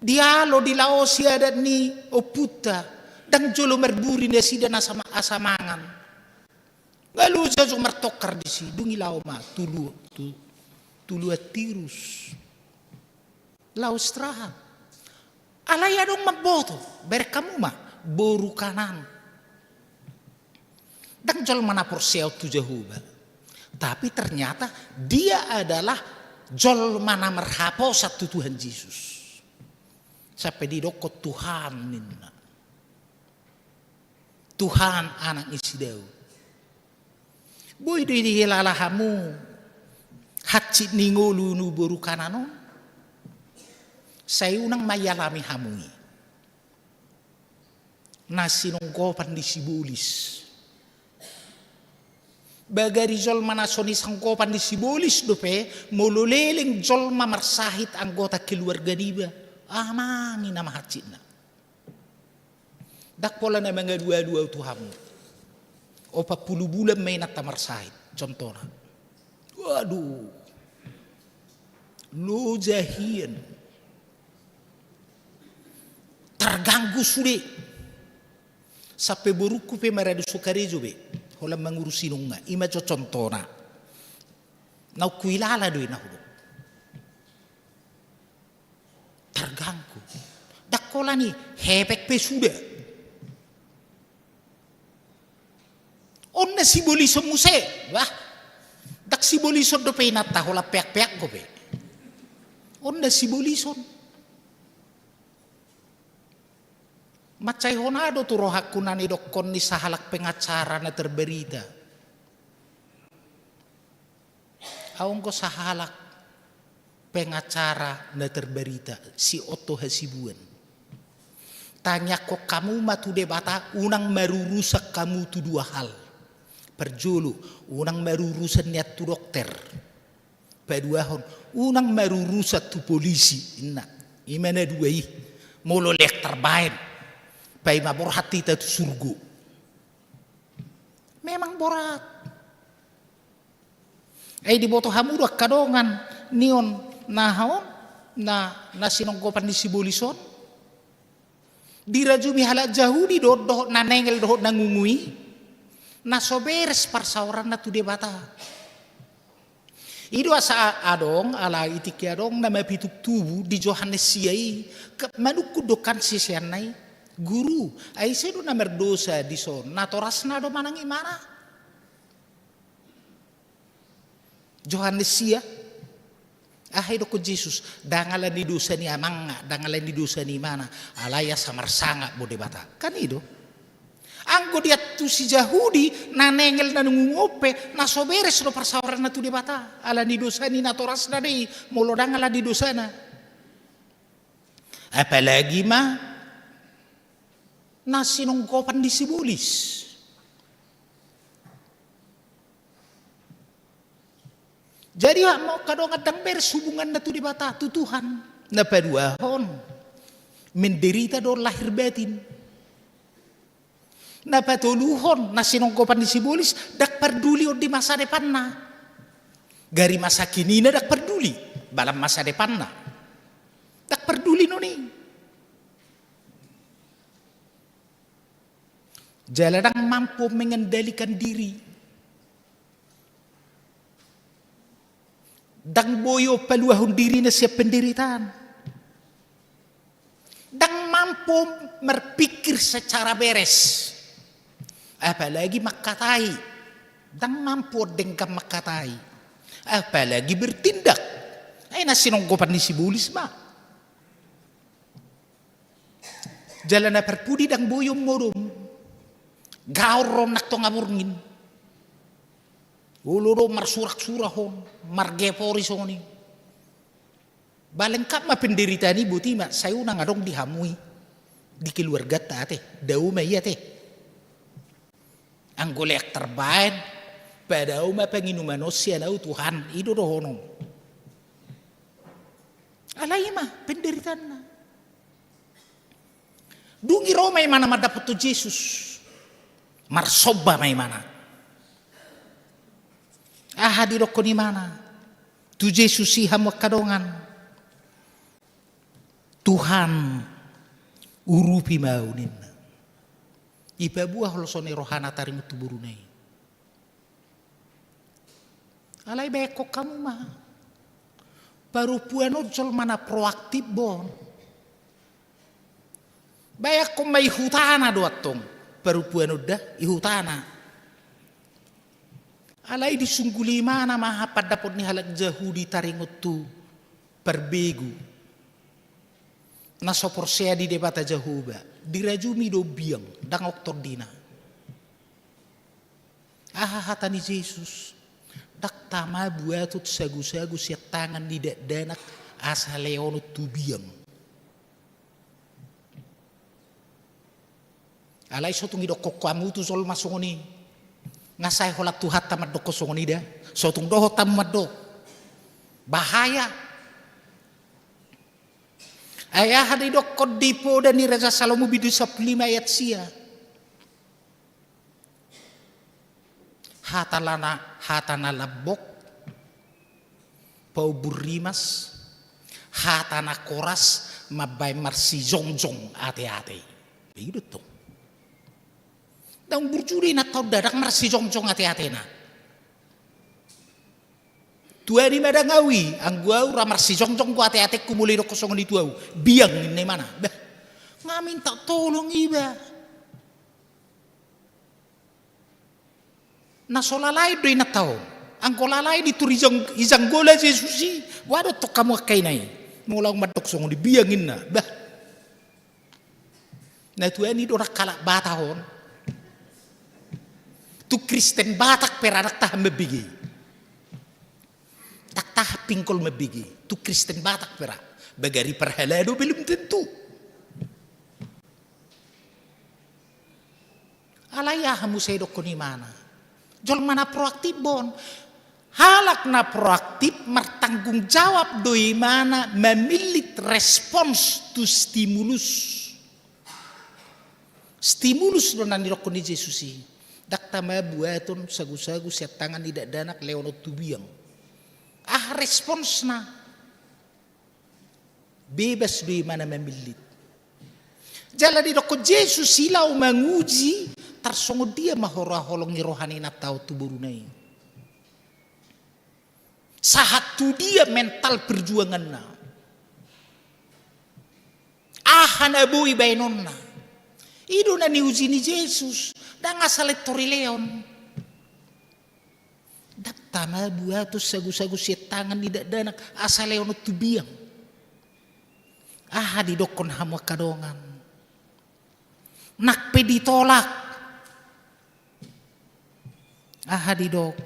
Dialo, dilaosi adat ni ompunta, ndang jolo marburi nasida na sama, asa mangan. Nga loja jo martongkar disi, dung i laho ma tu lu, tu, tu luat Tirus. Laos raha. Alai adong mamboto, bereng hamu ma, boru Kanaan. Ndang jolma na porsea on tu Jahowa. Tapi ternyata dia adalah jolma na marhaposan tu Tuhan Jesus. Sampe didokkon Tuhan ninna. Tuhan, anak ni si Daud. Boi do dihilala hamu hansit ni ngolu ni boru Kanaan on? Sai unang ma ialami hamu i. Na sinonggopan ni sibolis. Ba gari jolma na so sinonggopan ni sibolis dope, molo leleng jolma marsahit anggota keluarga niba, amang i nama hansitna. Ndang pola na mangalualu au tu hamu. Opat pulu bulan ma inanta marsahit, contohna. Waduh. Loja hian. Terganggu sude. Sampe borungku pe maradu so karejo be. Holan mangurusi nunga. I ma jo contohna. Naung huilala do i na hudok. Terganggu. Ndang holan i, hepeng pe suda. On na sibolison muse. Wah. Ndang sibolison dope inanta, holan peak-peak dope. On na sibolison. Mansai hona do tu rohangku na nidokkon ni sahalak pengacara na terberita. Au anggo sahalak pengacara na terberita, si Otto Hasibuan. Tangiangkon hamu ma tu Debata, unang marurusan hamu tu dua hal. Parjolo, unang marurusan nian tu dokter. Paduahon, unang marurusan tu polisi, inna. I ma na dua i, molo leak tarbaen. Paima borhat hita tu surgo. Memang borat. Ai diboto hamu do angka dongan, nion, na aha on, na, na sinonggopan ni sibolis on. Dirajumi halak Jahudi do on dohot na nengel dohot na ngungu i, na so beres parsaoranna tu Debata. I do asa a-, adong, ala i tingki adong na mapitung tubu di Johannes sia i, ke-, manungkun do kan siseanna i, Guru, ai ise do na mardosa dison, natorasna do manang imana? Johannes sia. Aha idokkon Jesus? Ndang ala ni dosa ni amangna, ndang ala ni dosa ni imana, alai asa marsangap bo Debata. Kan i do. Anggo diantusi Jahudi, na nengel na nungu on pe, na so beres do parsaoranna tu Debata. Ala ni dosa ni natorasna do i, molo ndang ala ni dosana. Apalagi ma na sinonggopan ni sibolis. Jadi, angka dongan, ndang beres hubunganna tu Debata, tu Tuhan. Na paduahon, menderita do lahir batin. Na patoluhon, na sinonggopan ni sibolis, ndang parduli on di masa depanna. Gari masa kinina ndang parduli, balan masa depanna. Ndang parduli non i. Jala ndang mampu mengendalikan diri. Ndang boi on paluahon dirina sian penderitaan. Ndang mampu marpikir secara beres. Apalagi mangkatai. Ndang mampu on denggan mangkatai. Apalagi bertindak. Ai na sinonggopan ni sibolis ma. Jala na parpudi ndang boi on modom. Gaor ro nang tonga borngin. Olo do marsurak-surak on, margepori songon i. Ba lengkap ma penderitaan i, boti ma, sai unang adong di hamu i. Di keluarganta ate, dao ma i ate. Anggo leak tarbaen, padao ma panginuman on sian au Tuhan, i do dohonon. Alai i ma penderitaanna. Dung i ro ma imana mandapothon Jesus. Marsomba ma imana. Aha didokkon imana tu Jesus i, hamu angka dongan? Tuhan, urupi ma au, ninna. Ipaboa holso ni rohana taringot tu boruna i. Alai baenkon hamu ma. Parompuan on jolma na proaktif bo on. Bayangkon ma i hutana do antong. Parompuan on da, i hutana. Alai disungguli imana ma aha pandapot ni halak Jahudi taringot tu parbegu na so porsea di Debata Jahowa. Dirajumi do biang, ndang adong tondina. Aha hata ni Jesus? Ndang tama buaton sagusagu sian tangan ni dakdanak asa lehonon tu biang. Alai so tung didokkon hamu tu jolma songon i. Nga sai holan Tuhanta mandokkon songon i da. So tung dohot hamu mandok. Bahaya. Ai aha didokkon di poda ni Raja Salomo bindu sampulu lima ayat sia. Hata lana, hata na lambok, paumbur rimas, hata na koras, mambaen marsijongjong ateate. I do tong. Ndang burju do inanta on da, ndang marsijongjong ateatena. Tuani ma dang au i, anggo au ra marsijongjong do ateatengku molo didokkon songon i tu au. Biang ninna imana. Bah, nga minta tolong iba. Na so lalai do inanta on. Anggo lalai di Torijang-, Ijanggola Jesus i, boha do tong hamu angka ina i. Molo au mandok songon i, biang ninna. Bah. Na tuani do ndang halak Batak on. Tu Kristen Batak pe ra ndang tahan mambege. Ndang tahan pingkol mambege. Tu Kristen Batak pe ra. Bagari parhalado belum tentu. Alai aha muse didokkon imana? Jolma na proaktif bo on. Halak na proaktif martanggung jawab do imana mamillit response to stimulus. Stimulus do na nidokkon ni Jesus i. Ndang tama buaton sagusagu sian tangan ni dakdanak lehonon tu biang. Aha responsna? Bebas do imana mamillit. Jala didokkon Jesus i laho manguji tarsongon dia ma hora holong ni roha ni inanta on tu boruna i. Sahat tu dia mental perjuanganna. Aha na boi baenonna. I do na niuji ni Jesus. Ndang asal lettori leon. Ndang tama buaton sagusagu sian tangan ni dakdanak asa lehonon tu biang. Aha didokkon hamu angka dongan? Nang pe ditolak. Aha didok?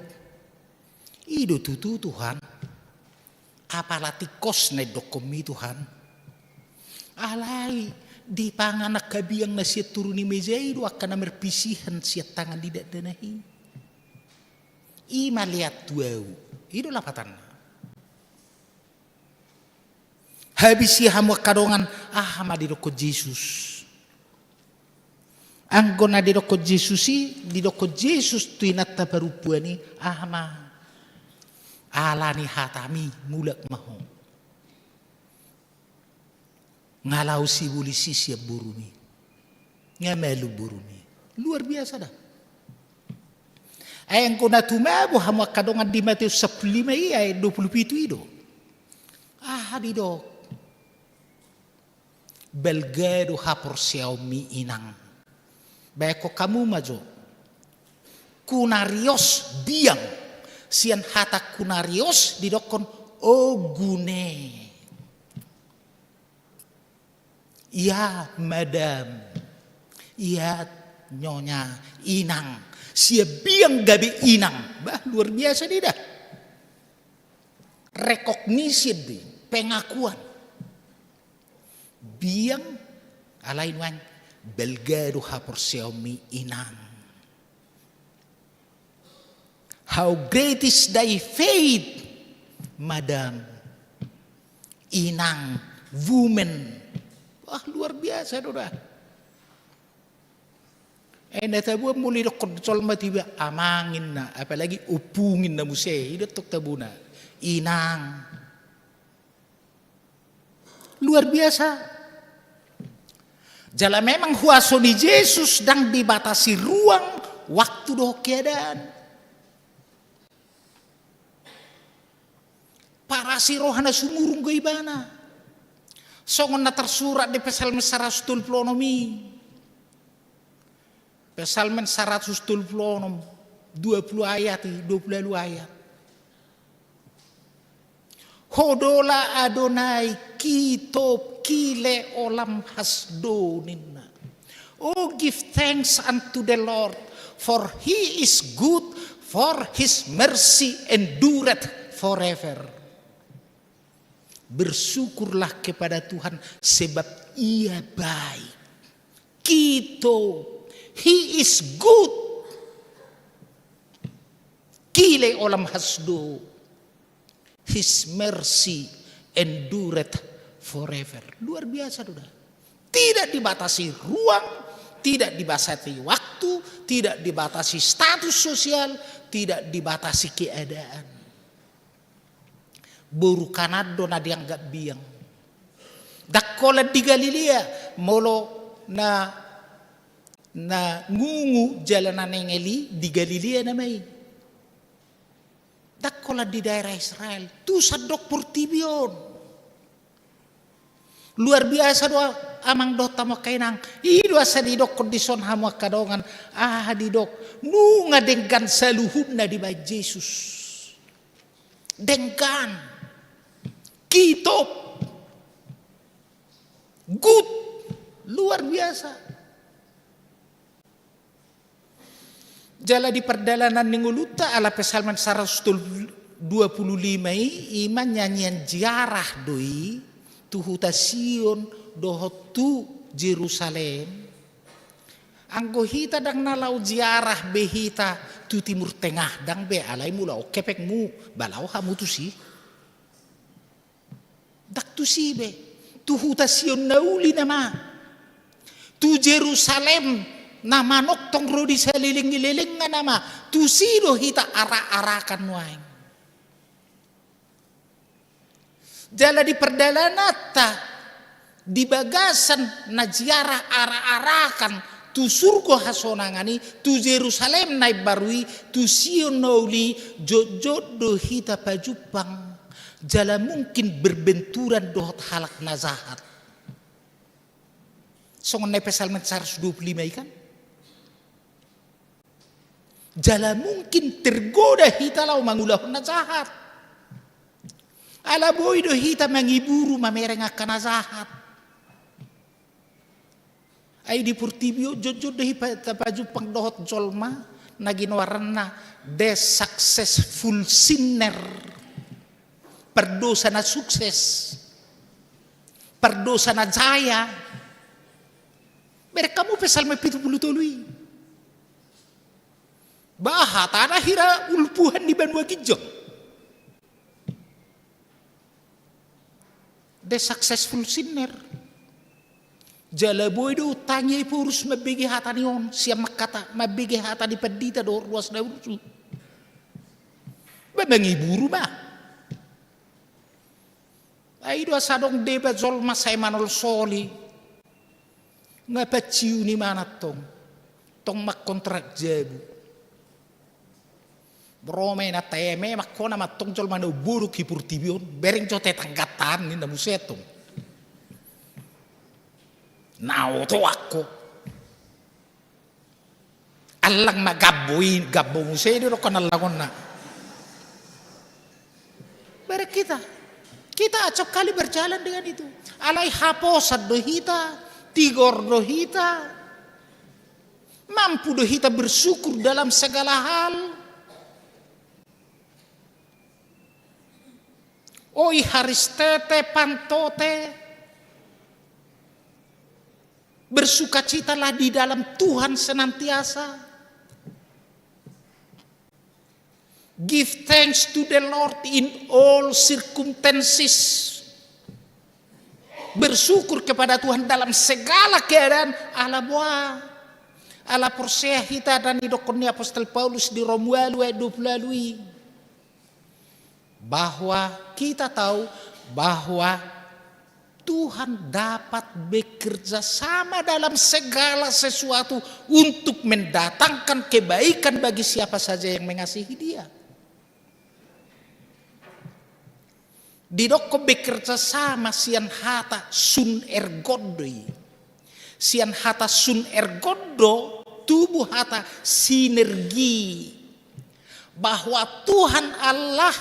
I do tutu Tuhan. Apala tingkos na nidokkonmi Tuhan. Alai dipangan angka biang na sian turu ni meja i do angka na marpisihan sian tangan ni dakdanak i. I maliat tu au. I do lapatanna. Habis i hamu angka dongan, aha ma didokkon Jesus? Anggo na didokkon Jesus i, didokkon Jesus tu inanta parompuan i, aha ma? Alani hatami mulak ma ho. Nga laho sibolis i sian borumi. Nga malum borumi. Luar biasa da. Ai anggo na tumabo hamu angka dongan di Mateus sampulu lima i ayat dua pulu pitu i do. Aha didok? Balga do haporseaonmi inang. Baen hamu ma jo. Kunarios biang. Sian hata kunarios didokkon ogune. Ia madam. Ia nyonya inang. Sian biang gabe inang. Bah, luar biasa do i da. Recognition do i, pengakuan. Biang, alai nuaeng, balga do haporseaonmi inang. How great is thy faith, madam. Inang, woman. Wah, luar biasa do da. Eh, na tabuan molo didokkon jolma tu iba amang ninna, apalagi ompung ninna muse, i do tong tabona. Inang. Luar biasa. Jala memang huaso ni Jesus ndang dibatasi ruang, waktu dohot keadaan. Para Asi roha na sumurung do ibana. Songon na tarsurat di Psalmen saratus tolu pulu onom i. Psalmen saratus tolu pulu onom, dua pulu ayat i, dua pulu ualu ayat. Hodola Adonai ki tov ki le olam hasdo ninna. Oh, give thanks unto the Lord, for he is good, for his mercy endureth forever. Bersyukurlah kepada Tuhan, sebab Ia baik. Ki tov, he is good. Ki le olam hasdo, his mercy endureth forever. Luar biasa, Saudara. Tidak dibatasi ruang, tidak dibatasi waktu, tidak dibatasi status sosial, tidak dibatasi keadaan. Boru Kanaan do na dianggap biang. Ndang holan di Galilea, molo na, na ngungu jala na nengel i di Galilea nama i. Ndang holan di daerah Israel, tu sandok portibi on. Luar biasa do, amang dohot hamu angka inang. I do asa didokkon dison hamu angka dongan. Aha didok? Nunga denggan saluhutna dibahen Jesus. Denggan. Ki tov. Good. Luar biasa. Jala di pardalanan ni ngolunta, ala Psalmen saratus dua pulu lima i, i ma nyanyian ziarah do i, tu huta Sion dohot tu Jerusalem. Anggo hita ndang na laho ziarah be hita tu Timur Tengah, ndang be, alai molo on hepengmu, ba laho hamu tusi. Ndang tusi be, tu huta Sion na uli nama, tu Jerusalem na manongtong ro di saleleng ni lelengna nama, tusi do hita arak-arakan nuaeng. Jala di pardalananta, di bagasan na ziarah arak-arakan tu surgo hasonangan i, tu Jerusalem na imbaru i, tu Sion na uli, jotjot do hita pajumpang. Jala mungkin berbenturan dohot halak na jahat. Songon na i Psalmen saratus dua pulu lima i kan. Jala mungkin tergoda hita laho mangulahon na jahat. Ala boi do hita mangiburu mamereng angka na jahat. Ai di portibi on jotjot do hita pajumpang dohot jolma na ginoaranna the successful sinner. Pardosa na sukses. Pardosa na jaya. Bereng hamu Psalmen pitu pulu tolu i. Ba aha, tanda hira ulpuhan di banua ginjang. The successful sinner. Jala boi do untang i Ephorus mambege hata ni on, sian mangkata, mambege hata ni pandita dohot ruas na ursu. Ba mangiburu ma. Ai do asa adong deba jolma sai manolsoli. Nga panciu ni mana tong. Tong mangkontrak jabu. Bro ma inanta eme, mangkona ma tong jolma na umbodo di portibi on, bereng jo tetanggata an ninna muse tong. Na oto angko. Allang ma gambo i, gambo muse didokkon allangonna. Bereng hita. Kita acap kali berjalan dengan itu. Alai haposan do hita, tigor do hita. Mampu do hita bersyukur dalam segala hal. Oi haristete pantote. Bersukacitalah di dalam Tuhan senantiasa. Give thanks to the Lord in all circumstances. Bersyukur kepada Tuhan dalam segala keadaan. Ala boha? Ala porsea hita na nidokkon ni Apostel Paulus di Rom ualu ayat dua pulu ualu i. Bahwa kita tahu bahwa Tuhan dapat bekerja sama dalam segala sesuatu untuk mendatangkan kebaikan bagi siapa saja yang mengasihi Dia. Didokkon bekerja sama sian hata sun ergon do i. Sian hata sun ergon do tubu hata sinergi. Bahwa Tuhan Allah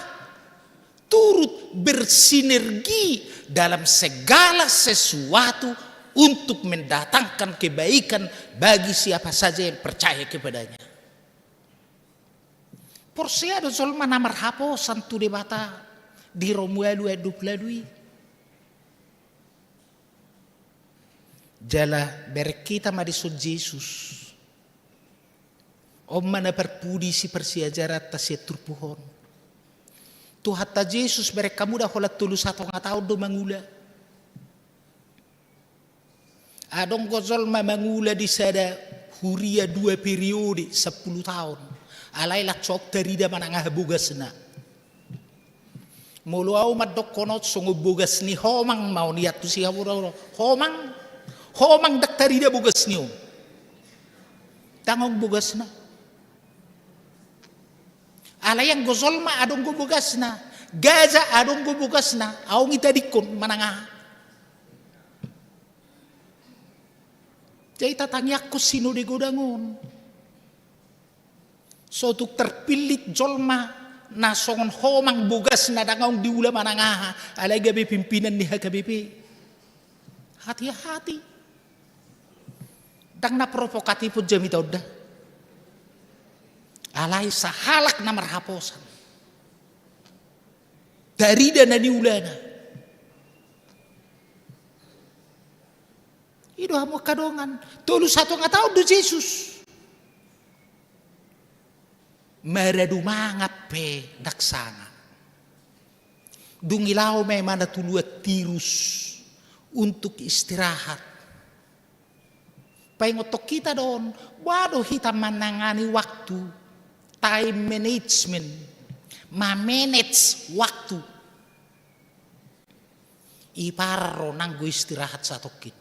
turut bersinergi dalam segala sesuatu untuk mendatangkan kebaikan bagi siapa saja yang percaya kepada-Nya. Porsea do jolma na marhaposan tu Debata di Rom ualu ayat dua pulu ualu i. Jala bereng hita ma dison Jesus. On ma na parpudi siparsiajaranta sian turpuk on. Tuhanta Jesus bereng hamu da holan tolu satonga taon do mangula. Adong do jolma mangula di sada huria dua periode sampulu taon. Alai laos so tarida manang aha bogasna. Molo ahu mandokkon on songon bogas ni homang ma on, iantusi hamu do. Homang, homang ndang tarida bogas ni on. Ndang adong bogasna. Alai anggo jolma adong do bogasna. Gaja adong do bogasna. Adong itadingkon manang aha. Jadi tatangiangkon sinode godang on. So tung tarpillit jolma na songon homang bogasna, ndang adong diula manang aha, alai gabe pimpinan ni H K B P. Hati-hati. Ndang na provokatif on jamita on da. Alai sahalak na marhaposan. Tarida na niulana. I do hamu angka dongan. Tolu satonga taon do Jesus. Maradu mangan pe ndang sanga. Dung i laho ma imana tu luat Tirus untuk istirahat. Paingothon hita do on, boha do hita manangani waktu, time management, ma-manage waktu. Iparro nanggo istirahat satongkin.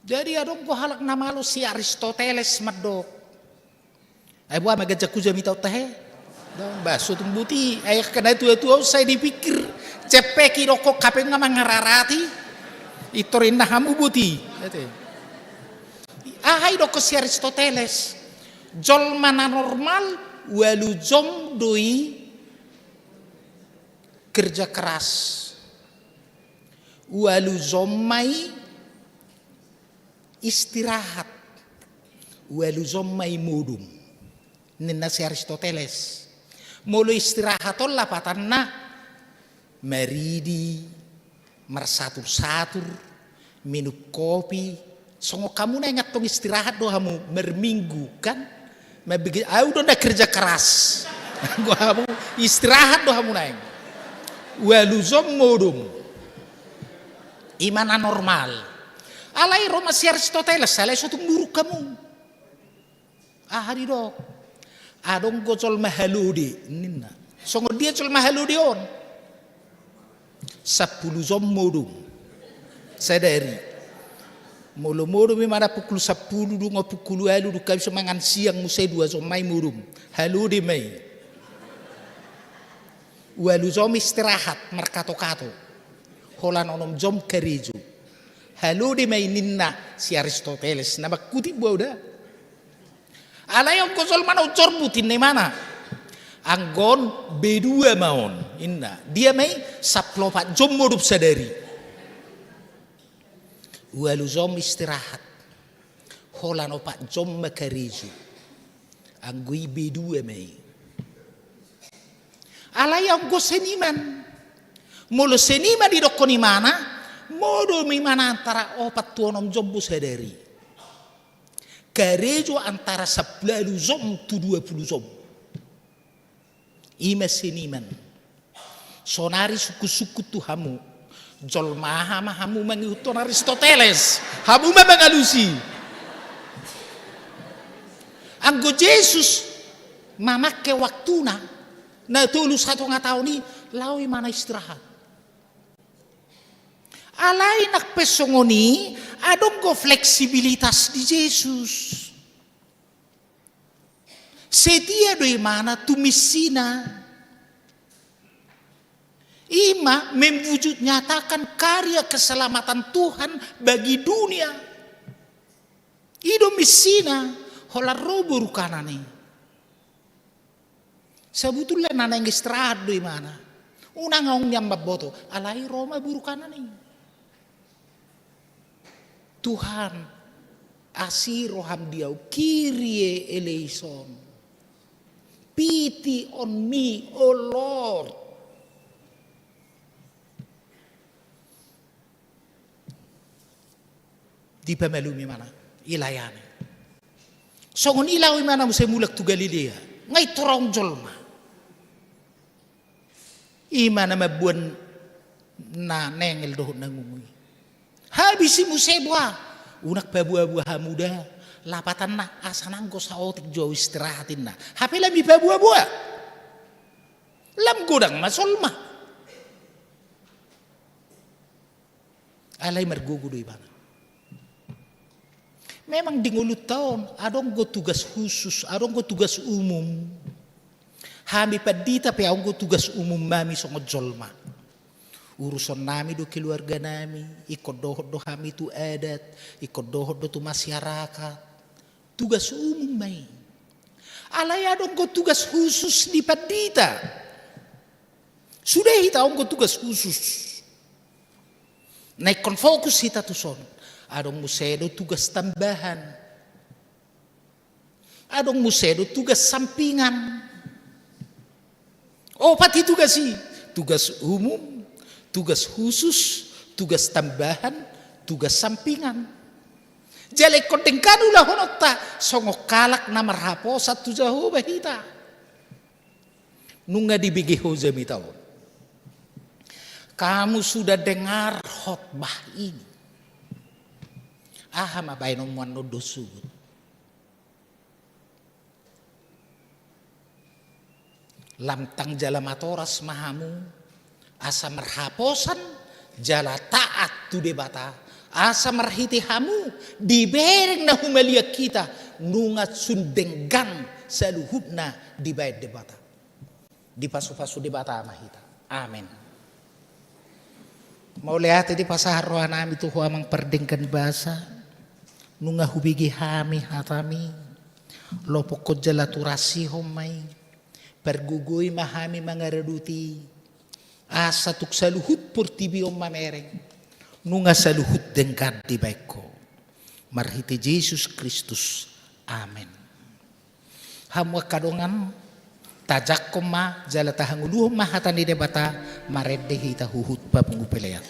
Jadi adong do halak na malo si Aristoteles mandok. Ai boha ma ganjangku jamita on tahe. Dong, bah, so tung boti. Ai angka na tua-tua on sai dipikir. Cepe didokkon hape nga mangararati. Intor inna hamu boti. Ate. Aha didokkon si Aristoteles? Jolma na normal ualu jom do i kerja keras. Ualu jom ma i istirahat. Ualu jom ma i modom. Ninna si Aristoteles. Molo istirahat on lapatanna maridi, marsatur-satur, minum kopi. Songon hamu naeng antong istirahat do hamu marminggu kan. Mambege-, ahu do na kerja keras. Anggo hamu istirahat do hamu naeng. Ualu jom modom. I ma na normal. Alai ro ma si Aristoteles, alai so tung muruk hamu. Aha didok? Adong do jolma halode ninna. Songon dia jolma halode on? Sampulu jom modom sadari. Molo modom imana pukul sampulu, dung on pukul ualu, dung habis mangan siang muse dua jom ma i modom. Halode ma i. Ualu jom istirahat markato-kato. Holan onom jom karejo. Halode ma i ninna si Aristoteles. Na mangkutip boha da. Alai anggo jolma na unjorbut inna imana. Anggo on B dua ma on inna. Dia ma i? Sampulu opat jom modom sadari. Ualu jom istirahat. Holan opat jom ma karejo. Anggo i B dua ma i. Alai anggo seniman. Molo seniman didokkon imana, modom imana antara opat tu onom jom do sadari. Karejo antara sampulu jom tu dua pulu jom. I ma seniman. Sonari sungkun-sungkun tu hamu. Jolma aha ma hamu mangihuthon Aristoteles? Hamu ma mangalusi. Anggo Jesus mamangke waktuna na tolu satonga taon i, laho imana istirahat. Alai nang pe songon i, adong do fleksibilitas di Jesus. Setia do imana tu missina. Ima mewujud nyatakan karya keselamatan Tuhan bagi dunia. I do missina, holan ro boru Kanaan i. Sabutulna na naeng istirahat do imana. Unang aung nian mamboto, alai ro ma boru Kanaan i. Tuhan, asi roham di ahu, Kyrie eleison. Pity on me, O Lord. Dipamalum imana, ilayani. Songon i laho imana muse mulak tu Galilea, nga i torop jolma. Ima na mamboan na nengel dohot na ngungu i. Habis i muse boha, unang paboaboa hamu da, lapatanna asa nanggo saotik jo istirahat inna. Hape lam ipaboaboa. Lam godang ma jolma. Alai margogo do ibana. Memang di ngolunta on, adong do tugas khusus, adong do tugas umum. Hami pandita pe adong do tugas umum nami songon jolma. Uruson nami do keluarga nami, ingkon dohot do hami tu adat, ingkon dohot do tu masyarakat. Tugas umum ma i. Alai adong do tugas khusus ni pandita. Sude hita adong do tugas khusus. Na ingkon fokus hita tuson. Adong muse do tugas tambahan. Adong muse do tugas sampingan. Opat i tugas i. Tugas umum, tugas khusus, tugas tambahan, tugas sampingan. Jala ingkon denggan ulahononta songon halak na marhaposan tu Jahowa hita. Nunga dibege ho jamita on. Kamu sudah dengar khotbah ini. Aha ma baenonmu annon dohot sogot? Lam tang jala matoras ma hamu, asa marhaposan jala taat tu Debata, asa marhite hamu dibereng na humaliang hita, nunga sun denggan saluhutna dibaen Debata. Dipasupasu Debata ma hita. Amen. Mauliate dipasahat roha nami tu ho amang pardenggan basa, nunga hubege hami hatami, lopokkon jala turasihon ma i, pargogoi ma hami mangaradoti, asa tung saluhut portibi on mamereng, nunga saluhut denggan dibaen ho. Marhite Jesus Kristus. Amen. Hamu angka dongan, tajangkon ma jala tahangoluhon ma hata ni Debata, marende hita huhut papungu pelean.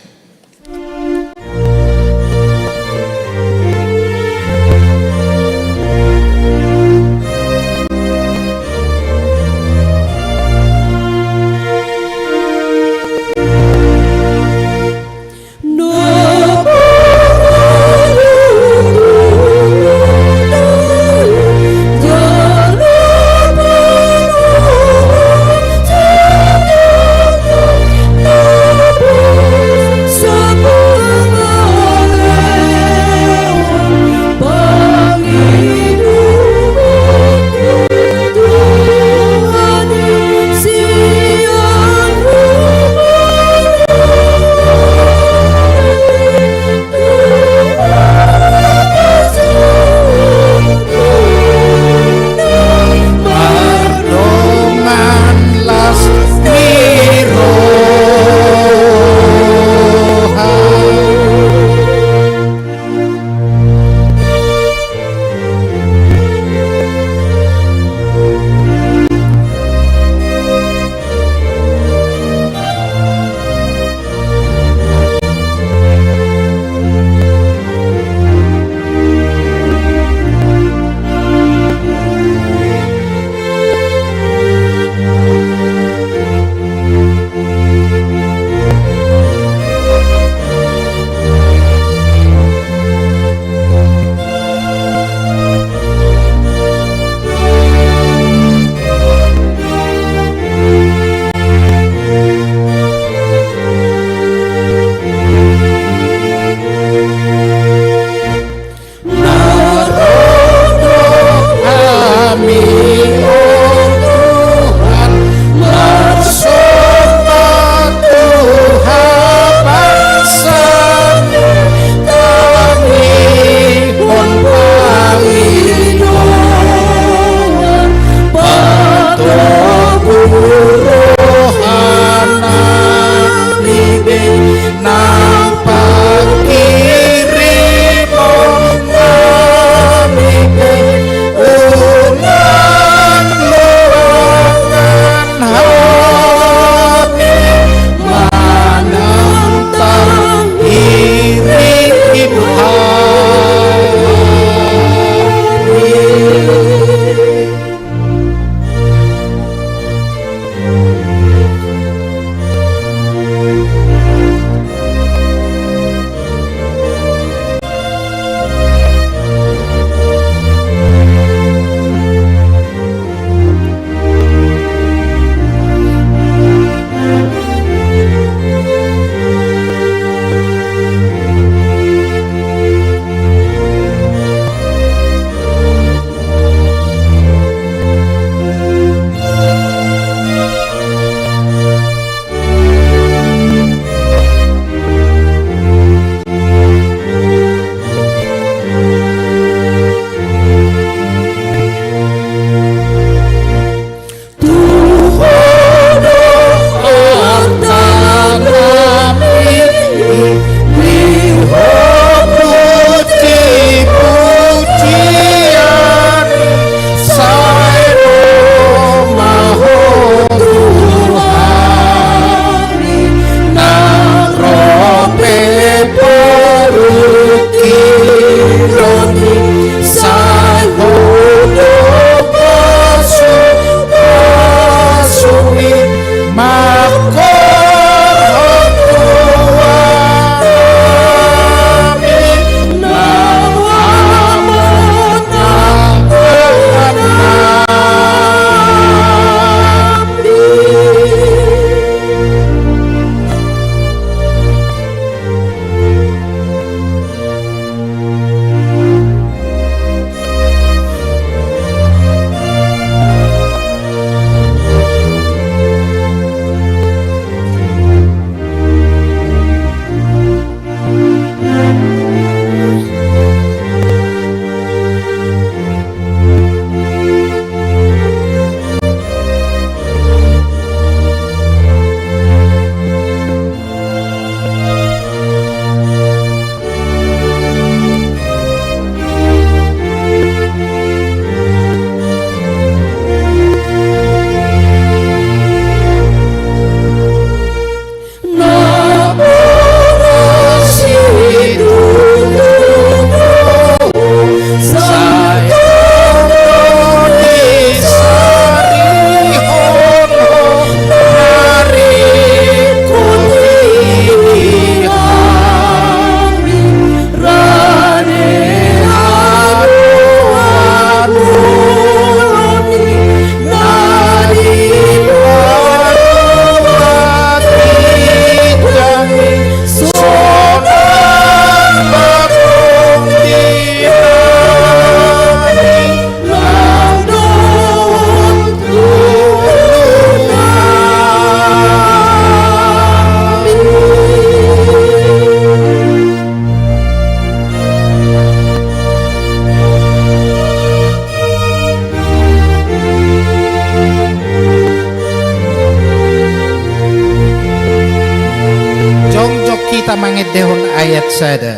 mangendehon ayat sada.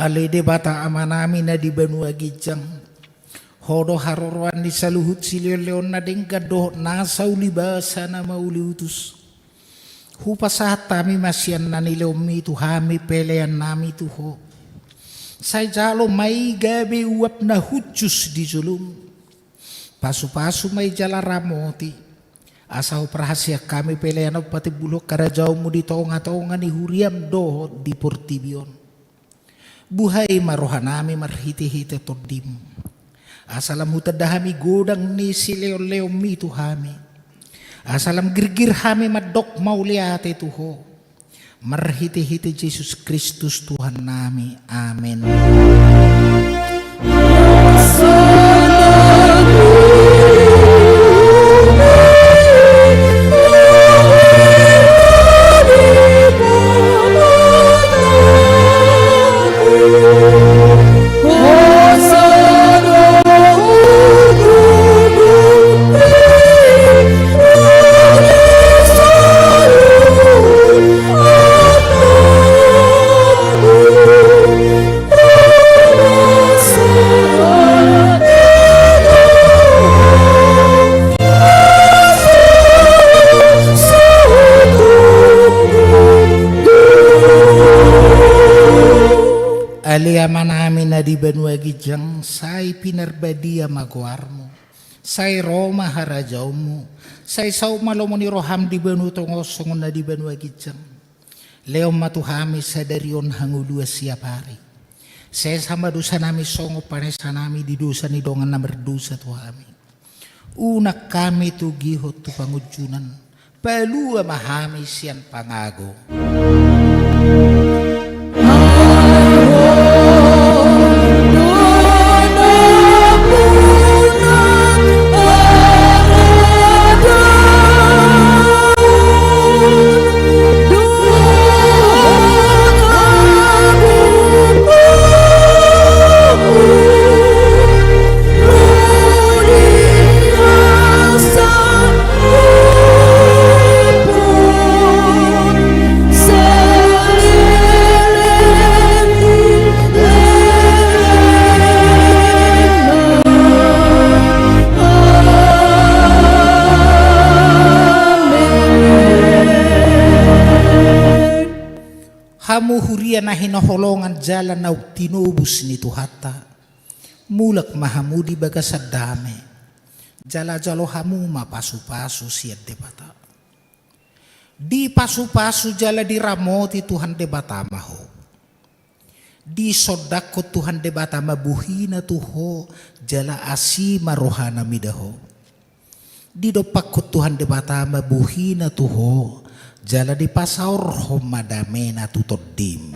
Ale Debata Amanami na di banua ginjang, Ho do haroroan ni saluhut silehonlehon na denggan dohot nasa ulibasa na mauliutus. Hupasahat hami ma sian na nilehonmi tu hami peleannami tu Ho. Sai jalo ma i gabe uap na hushus di jolom. Pasupasu ma i jala ramoti. Asa huparhasian hami pelean on patimbulhon harajaonmu di tongatonga ni huriam dohot di portibi on. Buhai ma rohanami marhitehite Tondim. Asa lam hutanda hami godang ni silehonlehonmi tu hami. Asa lam girgir hami mandok mauliate tu Ho. Marhitehite Jesus Kristus Tuhannami. Amen. Ale Amanami na di banua ginjang, sai pinarbadia ma goarmu. Sai ro ma harajaonmu. Sai saut ma lomo ni roham di banua tonga on songon na di banua ginjang. Lehon ma tu hami sadari on hangoluan siapari. Sesa ma dosanami songon panesanami di dosa ni dongan na mardosa tu hami. Unang hami togihon tu pangunjunan. Palua ma hami sian pangago. Hamu huria na hinaholongan jala naung tinobus ni Tuhanta, mulak ma hamu di bagasan dame, jala jalo hamu ma pasupasu sian Debata. Dipasupasu jala diramoti Tuhan Debata ma ho. Disondangkon Tuhan Debata ma bohina tu ho, jala asi ma rohana mida ho. Didompakkon Tuhan Debata ma bohina tu ho, jala dipasaorhon ma damena tu tondim.